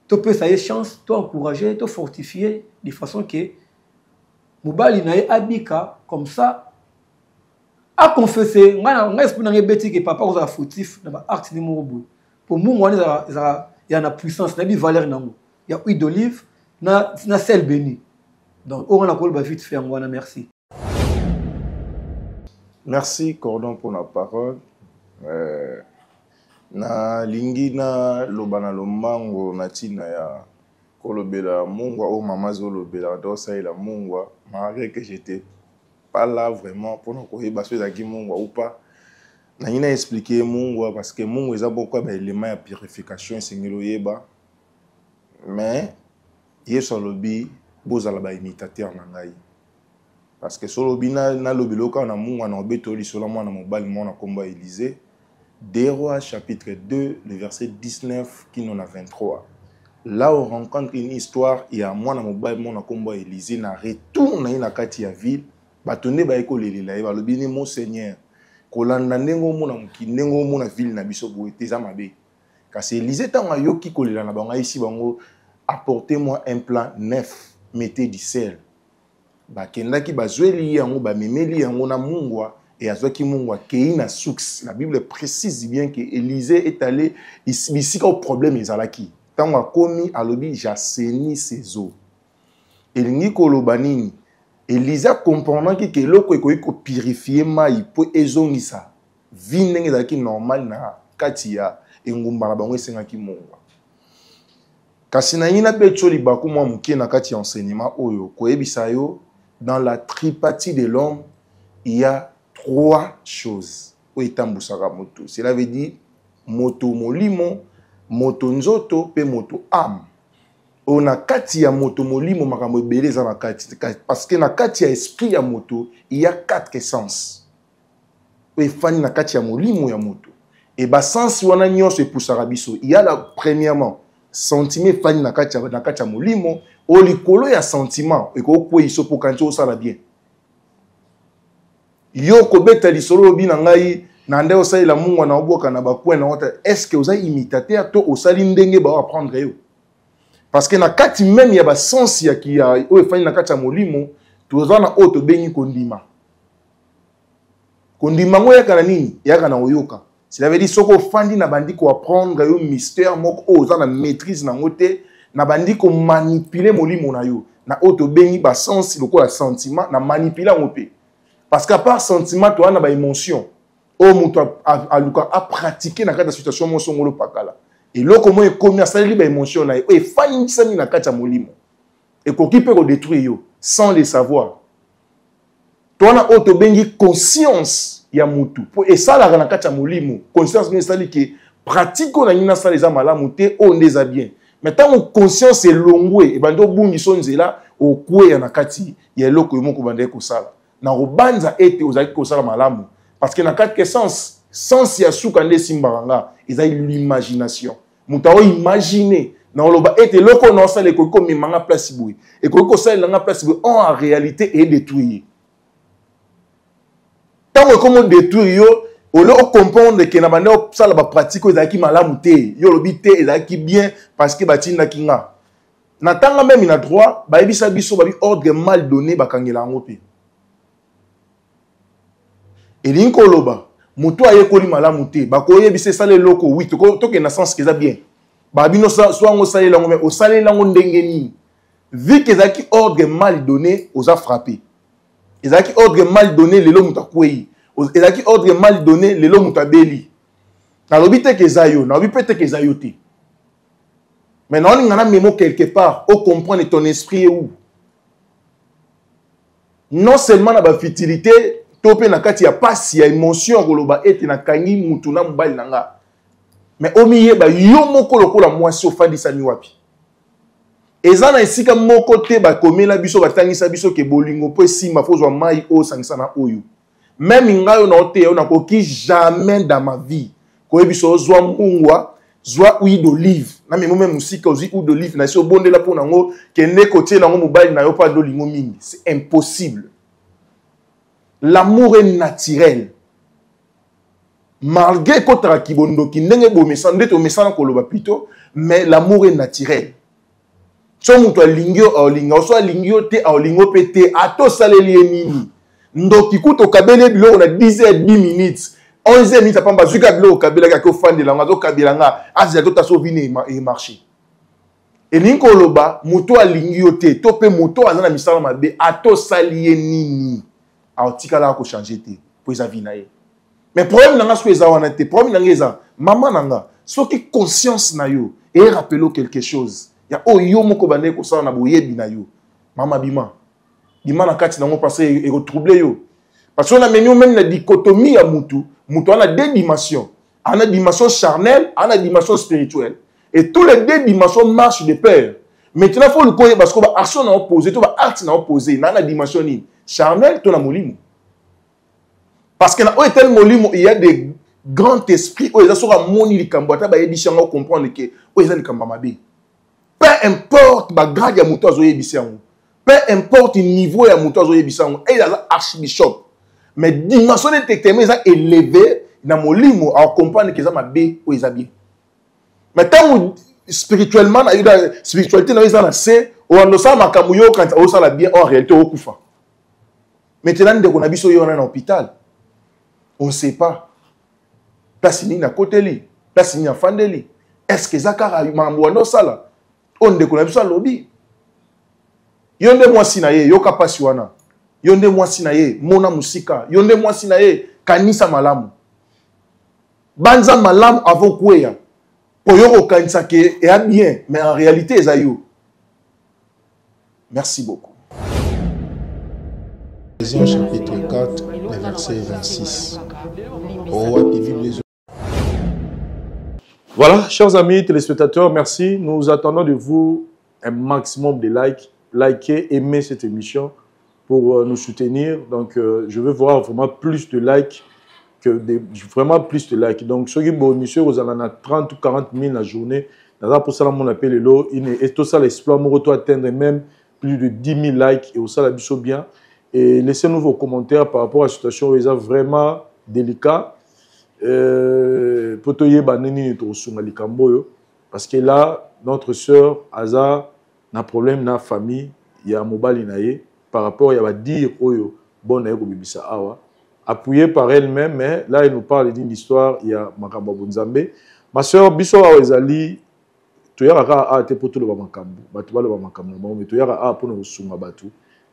topesa ye chance, to encourager, to fortifier de façon que mobali na ye abika comme ça aconfesse. Ngai ngai esprit na ngai ebeti ke papa kozala fautif na ba acte ni moko boye po mungu wana ezala ya na puissance, nayebi valeur nango ya huile d'olive na sel béni. Donc oyo wana koloba vite fait yango wana. Merci. Merci Cordon pour la parole. Nalingi naloba na lombango na ntina ya kolobela mungwa oyo mama azolobela azosalela mungwa, malgré que j'étais pas là vraiment mpona koyeba so ezalaki mungwa ou pas. Nalingi na expliquer mungwa parce que mungwa eza moko ya baélément ya purification esengeli oyeba. Mais Yesu alobi bozala baimitateur na ngai, parce que so olobi nalobela oyo kaka na mungwa na obeta oyo lisolo ya mwana mobali moko na nkombo ya Élisée, 2 Rois chapitre 2 le verset 19 kino na 23. Là on rencontre une histoire ya mwana mobali moko na nkombo ya Élisée. Na retour na ye na kati ya ville, bato nde baye kolelela ye, balobi ni monseigneur, kolanda ndenge omona mokili, ndenge omona ville na biso boye te, eza mabe. Kasi Élisée ntango ayoki kolela na bango, ayesi bango: apportez-moi un plat neuf, mettez du sel. Bakendaki, bazweli ye yango, bamemeli yango na mungwa e azwaki mungwa, akei na source. La Bible précise bien que Élisée est allé bisika oyo problème ezalaki. Ntango akomi, alobi: j'assainis ces eaux. Elingi koloba nini? Élisée akomprendaki ke eloko ekoki kopurifie mai mpo ezongisa vie ndenge ezalaki normal na kati ya engumba na bango, esengaki mungwa. Kasi nalingi nabeti yo libaku mwa moke na kati ya enseignement oyo, koyebisa yo: dans la tripatie de l'homme, il y a trois choses oyo etambusaka moto. Cela veut dire moto molimo, moto nzoto mpe moto âme. Oyo na kati ya moto molimo, makambo ebele eza na kati, parce que na kati ya esprit ya moto, il y a quatre sens oyo efandi na kati ya molimo ya moto. E basens wana nyonso epusaka biso. Il y a la premièrement sentiment efandi na kati ya molimo oyo. Likolo ya sentiment ekokweyisa mpo kanti osala bien. Yo kobeta lisolo, olobi na ngai na nde osalela mungwa na obwaka na bacoin na ota, est ce que oza imitateur to osali ndenge bao apprendre yo? Parce que na kati même ya basens ya oyo efandi na kati ya molimo, toza na oyo tobengi kondima. Kondima yango eyaka na nini? Eyaka na koyoka. Cela veut dire soki ofandi na bandi koapprendre yo mystère moko oyo oza na maîtrise nango te, na bandi komanipule molimo na yo na oyo tobengi basens lokola sentiment, na manipule yango mpe, parce que à part sentiment, toza na baémotion oyo moto aluka apratike na kati ya situation moko songolo pakala. Eloko moko ekomi, asaleli baémotion na ye oyo efandisami na kati ya molimo, ekoki mpe kodétruire yo sans le savoir. To wana oyo tobengi conscience ya motu, mpo esalaka na kati ya molimo. Conscience no esali ke pratique oyo nangi nasala eza malamu te, oyo nde eza bien. Mais ntango conscience elongwe, ebandi obungiso nzela, okweya na kati ya eloko yo moko obandaki kosala na kobanza ete ozalaki kosala malamu. Parce que na kati ke sens ya suka nde esimbaka nga ezali l'imagination. Moto aoimagine na oloba ete eloko oyo naosala ekoki komema nga place boye, ekoki kosalela nga place boye, en réalité edétruire. Ntango ekomi odétruire yo, ole ocomprendre ke na bande osala bapratique oyo ezalaki malamu te, yo olobi te ezalaki bien parce que batindaki nga. Na ntanga même na droit, bayebisa biso babi ordre mal donné, bakangela yango. Mpe elingi koloba moto ayekoli malamu te, bakoyebisa esala eloko. Wi, tokende na sens ke eza bien, babino so yango osalela yango, mais osalela yango ndenge nini? Vu que ezalaki ordre mal donné, oza frappé. Ezalaki ordre mal donné, lelo moto akwei. Ezalaki ordre mal donné, lelo moto abeli. Nalobi te ke eza yo, nalobi mpe te ke eza yo te, mais naolinga na memo quelque part ocomprendre ton esprit est où. Non seulement na bafutilité to mpe na kati ya pasi ya émotion ya koloba ete nakangi mutu na mobali na nga. Mais omiyeba yo moko lokola mwasi ofandisami wapi. Eza na esika moko te bakomela biso batangisa biso ke bolingo mpo esimba fo ozwa mai oyo osangisa na oyo. Meme ngai oyo naoteya yo nakoki jamais dans ma vie koyebisa ozwa mungwa zwa huile d'olive na memo meme mosika ozwi huile d'olive na esi obondela mpo na yango kende kotiela yango mobali na yo mpo ando olingo mingi. C'est impossible. L'amour est naturel. Malgré ekotaka kibondoki ndenge bomesana nde tomesana koloba plutôt, mais l'amour est naturel. So moto alingi yo aolinga yo, so alingi yo te aolinga yo mpe te, ata osaleli ye nini. Ndoki kutu okabeli ye biloko na 10 heures 10 minutes 11 heures minutes apamba azwi kaka biloko okabelaki ake ofandela yango azokabela nga azela to taso vini emarché. Elingi koloba moto alingi yo te to mpe moto aza na misala mabe ata osali ye nini aotikalaka kochange te mpo eza vie na ye. Mais problème na nga soki eza wana te, problème na nga eza mama na nga soki conscience na yo erapelo quelque chose ya oyo yo moko bandeki kosala na boyebi na yo, mama bima bima na kati nango parce que ekotrouble yo. Parce que namemi yo meme na dichotomie ya mutu, mutu ana deux dimensions, ana dimension charnelle, ana dimension spirituelle, et tous les deux dimensions marchent de pair. Maintenant faut lukoye parce que ba action na opposé to ba acte na opposé na na dimension nini charnelle to na molimo. Parce que na oyo etali molimo, il y a des grands esprits oyo eza soki amoni likambo ata bayebisi yango comprendre ke oyo eza likambo ya mabe. Peu importe ba grade ya moto azoyebisa yango, peu importe niveau ya moto azoyebisa yango, ye aza archbishop, mais dimension intellectuelle eza élevée na molimo, acomprendre ke eza mabe oyo eza bien. Mais ntango spirituellement na yo, spiritualité na yo eza na se, owanda osala makambo yo okanisa osala bien, en réalité okokufa. Maintenant ndeko na biso ye wana na hôpital, on ne sait pas place nini akoteli, place nini afandeli, est-ce que eza kaka makambo wana osala oyo ndeko na biso alobi? Yo nde mwasi na ye, yoka mpasi wana. Yo nde mwasi na ye, mona mosika. Yo nde mwasi na ye, kanisa malamu, banza malamu avant kweya, po yo kokanisa ke eya bien, mais en réalité eza yo. Merci beaucoup. Éphésiens chapitre 4, le verset 26. Voilà, chers amis téléspectateurs, merci. Nous attendons de vous un maximum de likes. Likez, aimez cette émission pour nous soutenir. Donc, je veux voir vraiment plus de likes, que des, vraiment plus de likes. Donc, ceux qui bon, monsieur, vous en avez 30 ou 40 000 la journée. Dans pour ça, mon appel est là. Et tout ça, l'exploit, mon retour atteindre même plus de 10 000 likes. Et ça, la biso bien. Et laissez-nous vos commentaires par rapport à la situation où ils sont vraiment délicat. Pour toyeba nini tosunga likambo oyo, parce que là, notre sœur aza na problème na famille ya mobali na ye par rapport ya ba dire oyo bon na ye kobimisa awa, appuyé par elle-même, mais là elle nous parle d'une histoire ya makambo ya bonzambe. Ma sœur, biso awa ezali toyaka kaka awa te po toloba makambo, bato baloba makambo na bango, mais toyaka awa mpona kosunga bato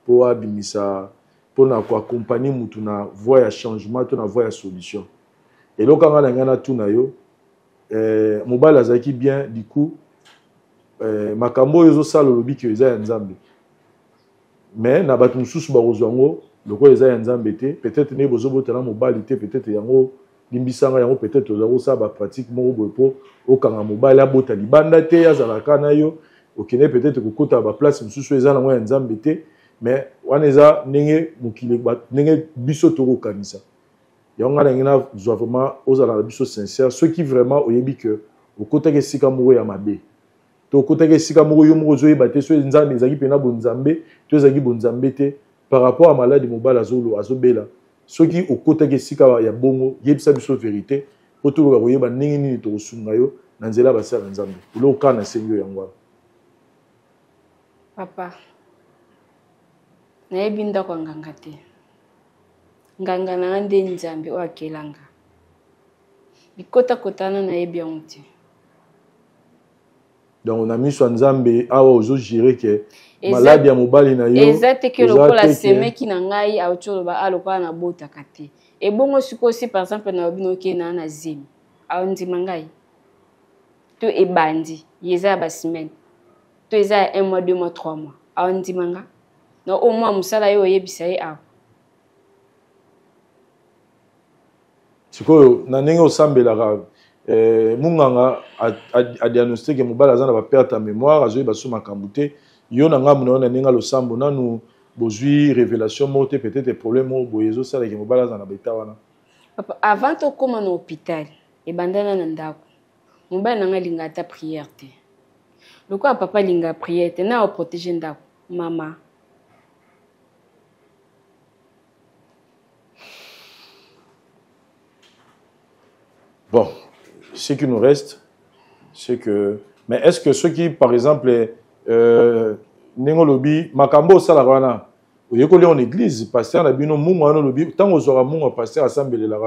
po abimisa, mpona koaccompagner mutu na voie ya changement to na voie ya solution. Eloko nga na ngai natuna yo, mobali azalaki bien, du coup, makambo oyo ozosala olobi ke eza ya Nzambe, mais na bato mosusu bakozwa yango lokola eza ya Nzambe te. Peut-être ndenge bozobotana mobali te, peut-être yango limbisanga yango, peut-être oza kosala ba pratique moko boye po okanga mobali abota libanda te, azalaka na yo, okende peut-être kokota ba place mosusu eza nango ya Nzambe te. Mais wana eza ndenge mokili, ndenge biso tokokanisa yango. Ngai ndenge nazwa vraiment ozala na biso sincère, soki vraiment oyebi ke okotaki esika moko ya mabe to okotaki esika moko yo moko ozoyeba te soki Nzambe ezalaki mpena bonzambe to ezalaki bonzambe te par rapport à maladi mobali azobela, soki okotaki esika ya bongo, yebisa biso vérité po toluka koyeba ndenge nini tokosunga yo na nzela ya basala ya Nzambe. Eloko kaka nasengi yo yango wana. Papa, nayebi ndako ya nganga te. Nganga na nga nde Nzambe oyo akelanga. Bikotakota wana nayebi yango te. Donc na miso ya Nzambe awa ozogire ke maladi ya mobali na yo eza te ke lokola semeki na ngai auti oloba a lokola nabotaka te. Ebongo sikoyo si par exemple nalobi noke na na zemi, aondima ngai to ebandi ye eza ya basemaine to eza ya 1 mois, 2 mois, 3 mois, aondima nga na au moins mosala ye oyebisa ye awa. Sikoyo na ndenge osambelaka, Eh, munganga adiagnostique mobali aza na baperte ya mémoire, azoyeba so makambo te. Yo na ngambo na yo na ndenge ya losambo nanu bozwi révélation moko te, peut-être problème moko boye ezosalaki mobali aza na baeta wana. Papa, avant tokóma na hôpital, ebandana na ndako. Mobali na ngai alinga ata prière te. Lokola papa alinga prière te, na oprotege ndako mama. Bon, ce qui nous reste, c'est que. Mais est-ce que ceux qui, par exemple, ndenge olobi makambo osalaka wana, oyekoli en église, pasteur na bino mungu wana olobi, ntango ozwaka mungu, pasteur asambelelaka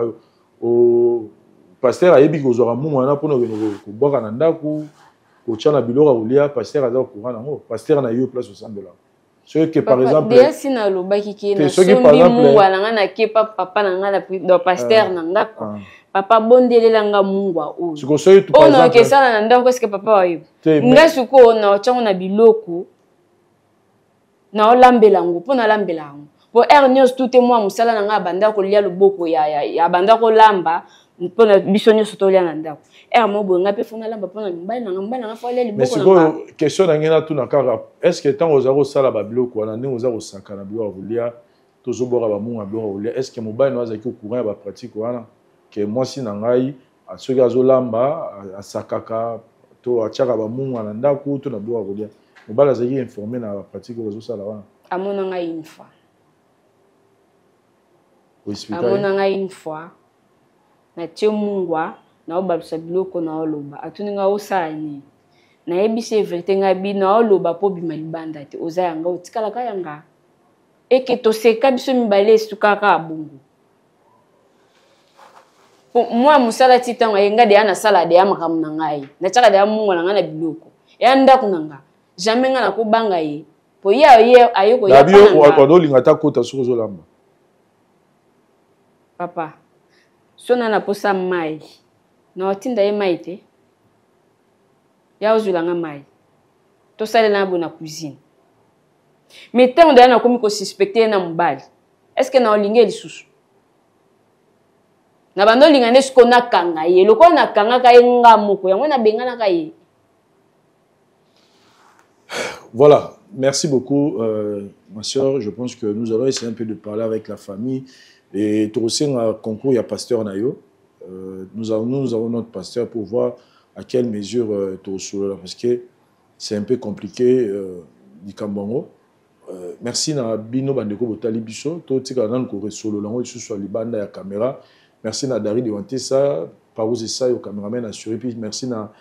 yo, pasteur ayebi kozwaka mungu wana mpona okende kobwaka na ndako, kotya na biloko ya kolia, pasteur aza courant nango, pasteur na yo place osambelaka? Soki que par exemple deya si nalobaki ke nasombi mungwa na nga, nake pa papa na nga, na pasteur na nga, papa bondelela nga mungwa oyo oyo naoke esala na ndako, eske papa oyebi nga sikoyo naotyango na biloko naolambela yango, mpo nalambela yango, po heure nyonso tu te mwa mosala na ngai abanda kolia loboko ya abanda kolamba mpona biso nyonso tolia na ndako. Heure moko boye ngai mpe fo nalamba mpona mobali na ngai, mobali na ngai fo alia liboko. Mais sikoyo question na ngai natuna kaka, est ce que ntango oza kosala babiloko wana, ndenge oza kosaka na biloko ya kolia, tozobwaka bamunga biloko ya kolia, est ce que mobali na azalaki au courant ya bapratique wana, ke mwasi na ngai soki azolamba asakaka to atiaka bamunga na ndako to na biloko ya kolia? Mobali azalaki informé na bapratique oyo bazosala wana? Amona ngai une fois. Amona ngai une fois, natie mungwa, naobalusa biloko, naoloba, atuni ngai osala nini, nayebisi ye vérité. Ngai bi naoloba mpo bima libanda te, oza yanga, otikalaka yanga, eke toseka biso mibale, esukaka bongo. Mwa mosala ti ntango aye, ngai deya nasala deya makambo na ngai, natiaka deya mungwa na ngai na biloko eya ndako na nga, jamais ngai nakobanga ye, po ye aye koya. Olinga ata kota soki ozolamba? Papa, so na naposa mai, naotinda ye mai te, ya ozwela nga mai, tosalela na boye na cuisine. Mais ntango deya nakomi kosuspecte ye na mobali, est ce que naolinga ye lisusu? Na bando olinga nde sikoyo nakanga ye lokola nakangaka ye nga moko, yango nabenganaka ye. Voilà, merci beaucoup, ma soeur. Je pense que nous allons essayer un peu de parler avec la famille. Et aussi un concours, il y a pasteur na yo. Nous avons notre pasteur pour voir à quelle mesure euh, parce que c'est un peu compliqué likambo yango. Merci na bino bandeko botali biso, totikala nanu koresolola yango lisusu ya libanda ya caméra. Merci na Dari de Wantesa Parous Esayo, cameraman assuré, puis merci na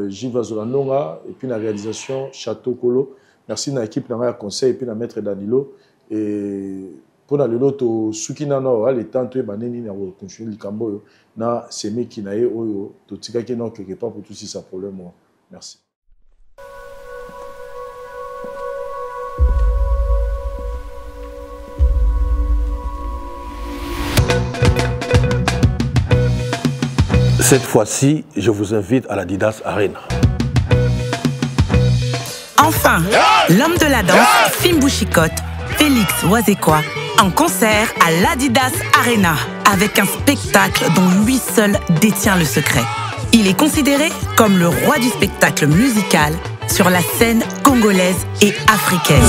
Gilles Vazolandonga et puis na réalisation Château Kolo. Merci na équipe na ngai ya conseil et puis na maître Danilo. Et mpona lelo tosuki nano awa, le temps toyeba nde nini ya kocontinue likambo oyo na semeki na ye oyo totikaki nao quelque part po tosisa problème oyo. Merci. Cette fois-ci, je vous invite à l'Adidas Arena. Enfin, l'homme de la danse, Fimbu Chicotte, Félix Wazekwa, en concert à l'Adidas Arena, avec un spectacle dont lui seul détient le secret. Il est considéré comme le roi du spectacle musical sur la scène congolaise et africaine.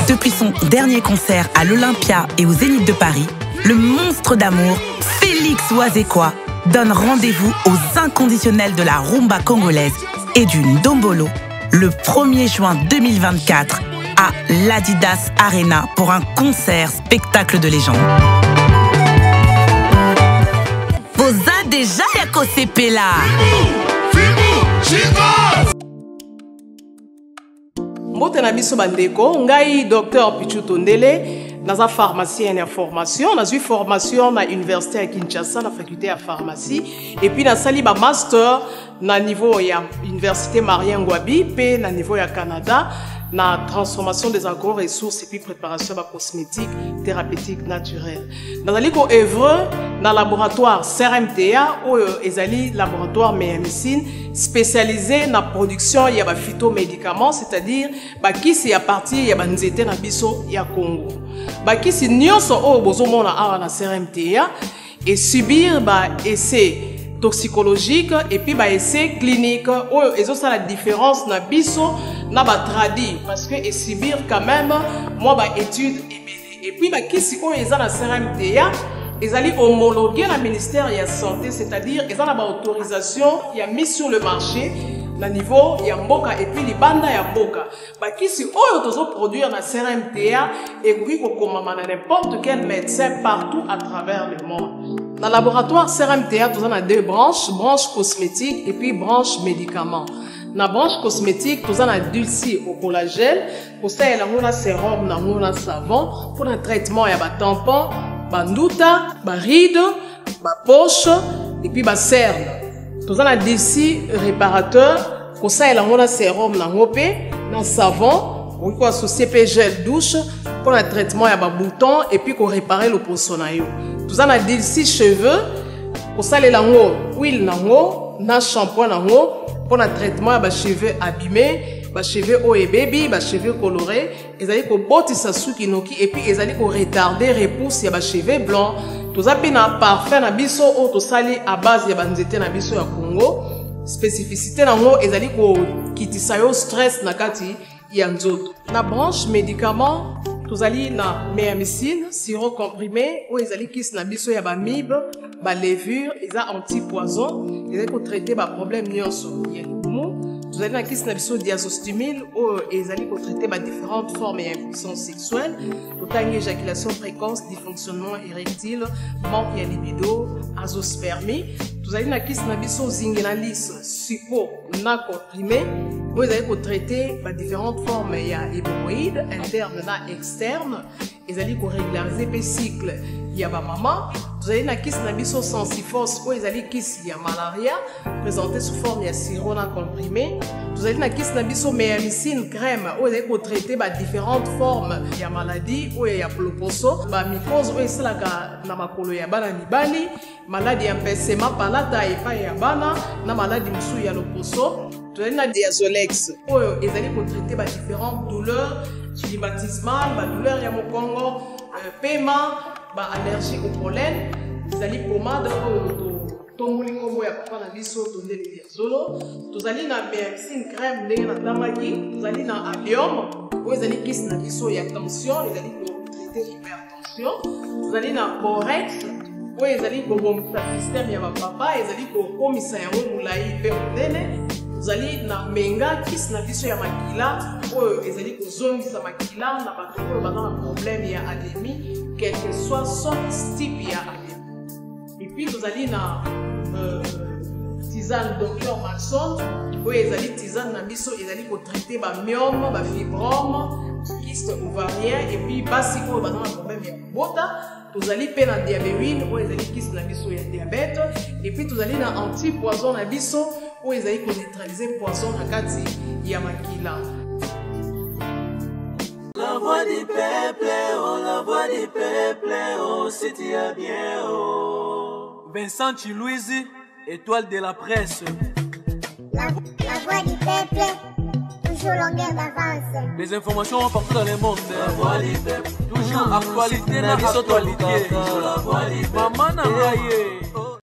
Depuis son dernier concert à l'Olympia et au Zénith de Paris, le monstre d'amour, Félix Wazekwa, donne rendez-vous aux inconditionnels de la rumba congolaise et du Ndombolo le 1er juin 2024 à l'Adidas Arena pour un concert spectacle de légende. Boza déjà ya kosepela. Mbote na biso bandeko, ngai Dr Pichu Tondele, naza pharmacien ya formation, nazwi formation na université ya Kinshasa na faculté ya pharmacie, et puis nasali bamaster na niveau ya université Marien Ngouabi mpe na niveau ya Canada na transformation des agro-ressources et puis préparation ya bacosmétique thérapeutique naturelle. Nazali koœuvre na laboratoire CRMTA oyo ezali laboratoire Meyamicine spécialisé na production ya baphytomédicaments, c'est-à-dire bakisi ya partir ya banzete na biso ya Congo. Bakisi nyonso oyo bozomona awa na CRMTA. Esubir ba essai toxicologique et puis ba essai clinique oyo ezosala différence na biso na ba tradi parce que esubir quand même mwa ba étude ebele. Et puis bakisi oyo eza na CRMTA ezali homologué na ministère ya santé, c'est-à-dire eza na ba autorisation ya mise sur le marché na niveau ya mboka et puis libanda ya mboka. Bakisi oyo tozo produire na CRMTA ekoki kokomama na n'importe quel médecin partout à travers le monde. Na laboratoire CRMTA toza na deux branches, branche cosmétique et puis branche médicament. Na branche cosmétique toza na Dulci au collagène, kosalela yango na sérum na yango na savon mpona traitement ya ba tampon, ba nduta, ba ride, ba poche et puis ba cerne. Toza na Dulci réparateur, kosalela yango na sérum na yango mpe na savon, okoki koassocie mpe gel douche mpona traitement ya ba bouton et puis koréparer loposo na yo. Toza na Dulci cheveux, kosalela yango huile na yango na shampoing na yango mpona traitement ya ba cheveux abîmés, ba cheveux oyo ebebi, ba cheveux colorés, ezali kobotisa suki noki et puis ezali koretarder repousse ya ba cheveux blancs. Toza mpe na parfum na biso oyo tosali à base ya banzete na biso ya Congo. Spécificité nango ezali kokitisa yo stress na kati ya nzoto. Na branche médicament tozali na meamicine sirop comprimé oyo ezali kisi na biso ya bamibe, ba levure, eza anti-poison, ezali kotraite ba problème nyonso ya libumu. Tozali na kisi na biso diazostimile oyo ezali kotraite ba différentes formes ya impuissance sexuelle, totangi éjaculation précoce, dysfonctionnement érectile, manque ya libido, azospermie. Tozali na kisi na biso zingenalis suppo na comprimé oyo ezali kotraite ba différentes formes ya hémorroïde interne na externe, ezali korégulariser mpe cycle ya bamama. Tozali na kisi na biso Sensifos oyo ezali kisi ya malaria présenté sous forme ya sirop na comprimé. Tozali na kisi na biso meamicine crème oyo ezali kotraite ba différentes formes ya maladie oyo ya loposo, bamycose oyo esalaka na makolo ya bana mibali, maladi ya mpesema palata epai ya bana na maladi mosusu ya loposo. Tozali na Diazolex oyo ezali kotraite ba différentes douleurs rhumatismales, ba douleur ya mokongo, pema, ba allergie au pollen. Ezali pomade oyo totomboli nkombo ya papa na biso Tondele Diazolo. Tozali na meamicine crème ndenge natangaki. Tozali na allium oyo ezali kisi na biso ya tension, ezali kotraite hypertension. Tozali na borex oyo ezali kobongisa système ya bapapa, ezali kokomisa yango molai mpe monene. Tozali na menga, kisi na biso ya makila oyo ezali kozongisa makila na bato oyo baza na problème ya anémie, quel que soit sorte type ya anémie. Et puis tozali na tisane Dr Maxon oyo ezali tisane na biso ezali kotraite ba myome, ba fibrome, kyste ovarien et puis basi oyo baza na problème ya kobota. Tozali mpe na diabewine oyo ezali kisi na biso ya diabète. Et puis tozali na anti-poison na biso oyo ezali koneutraliser poison na kati ya makila. La voix du peuple, oh la voix du peuple, oh si tu as bien, oh. Vincent Chiluizi, étoile de la presse. La voix du peuple, toujours longueur d'avance. Les informations partout dans le monde. La voix du peuple, toujours actualité na actualité. La voix du peuple. Maman na ngai.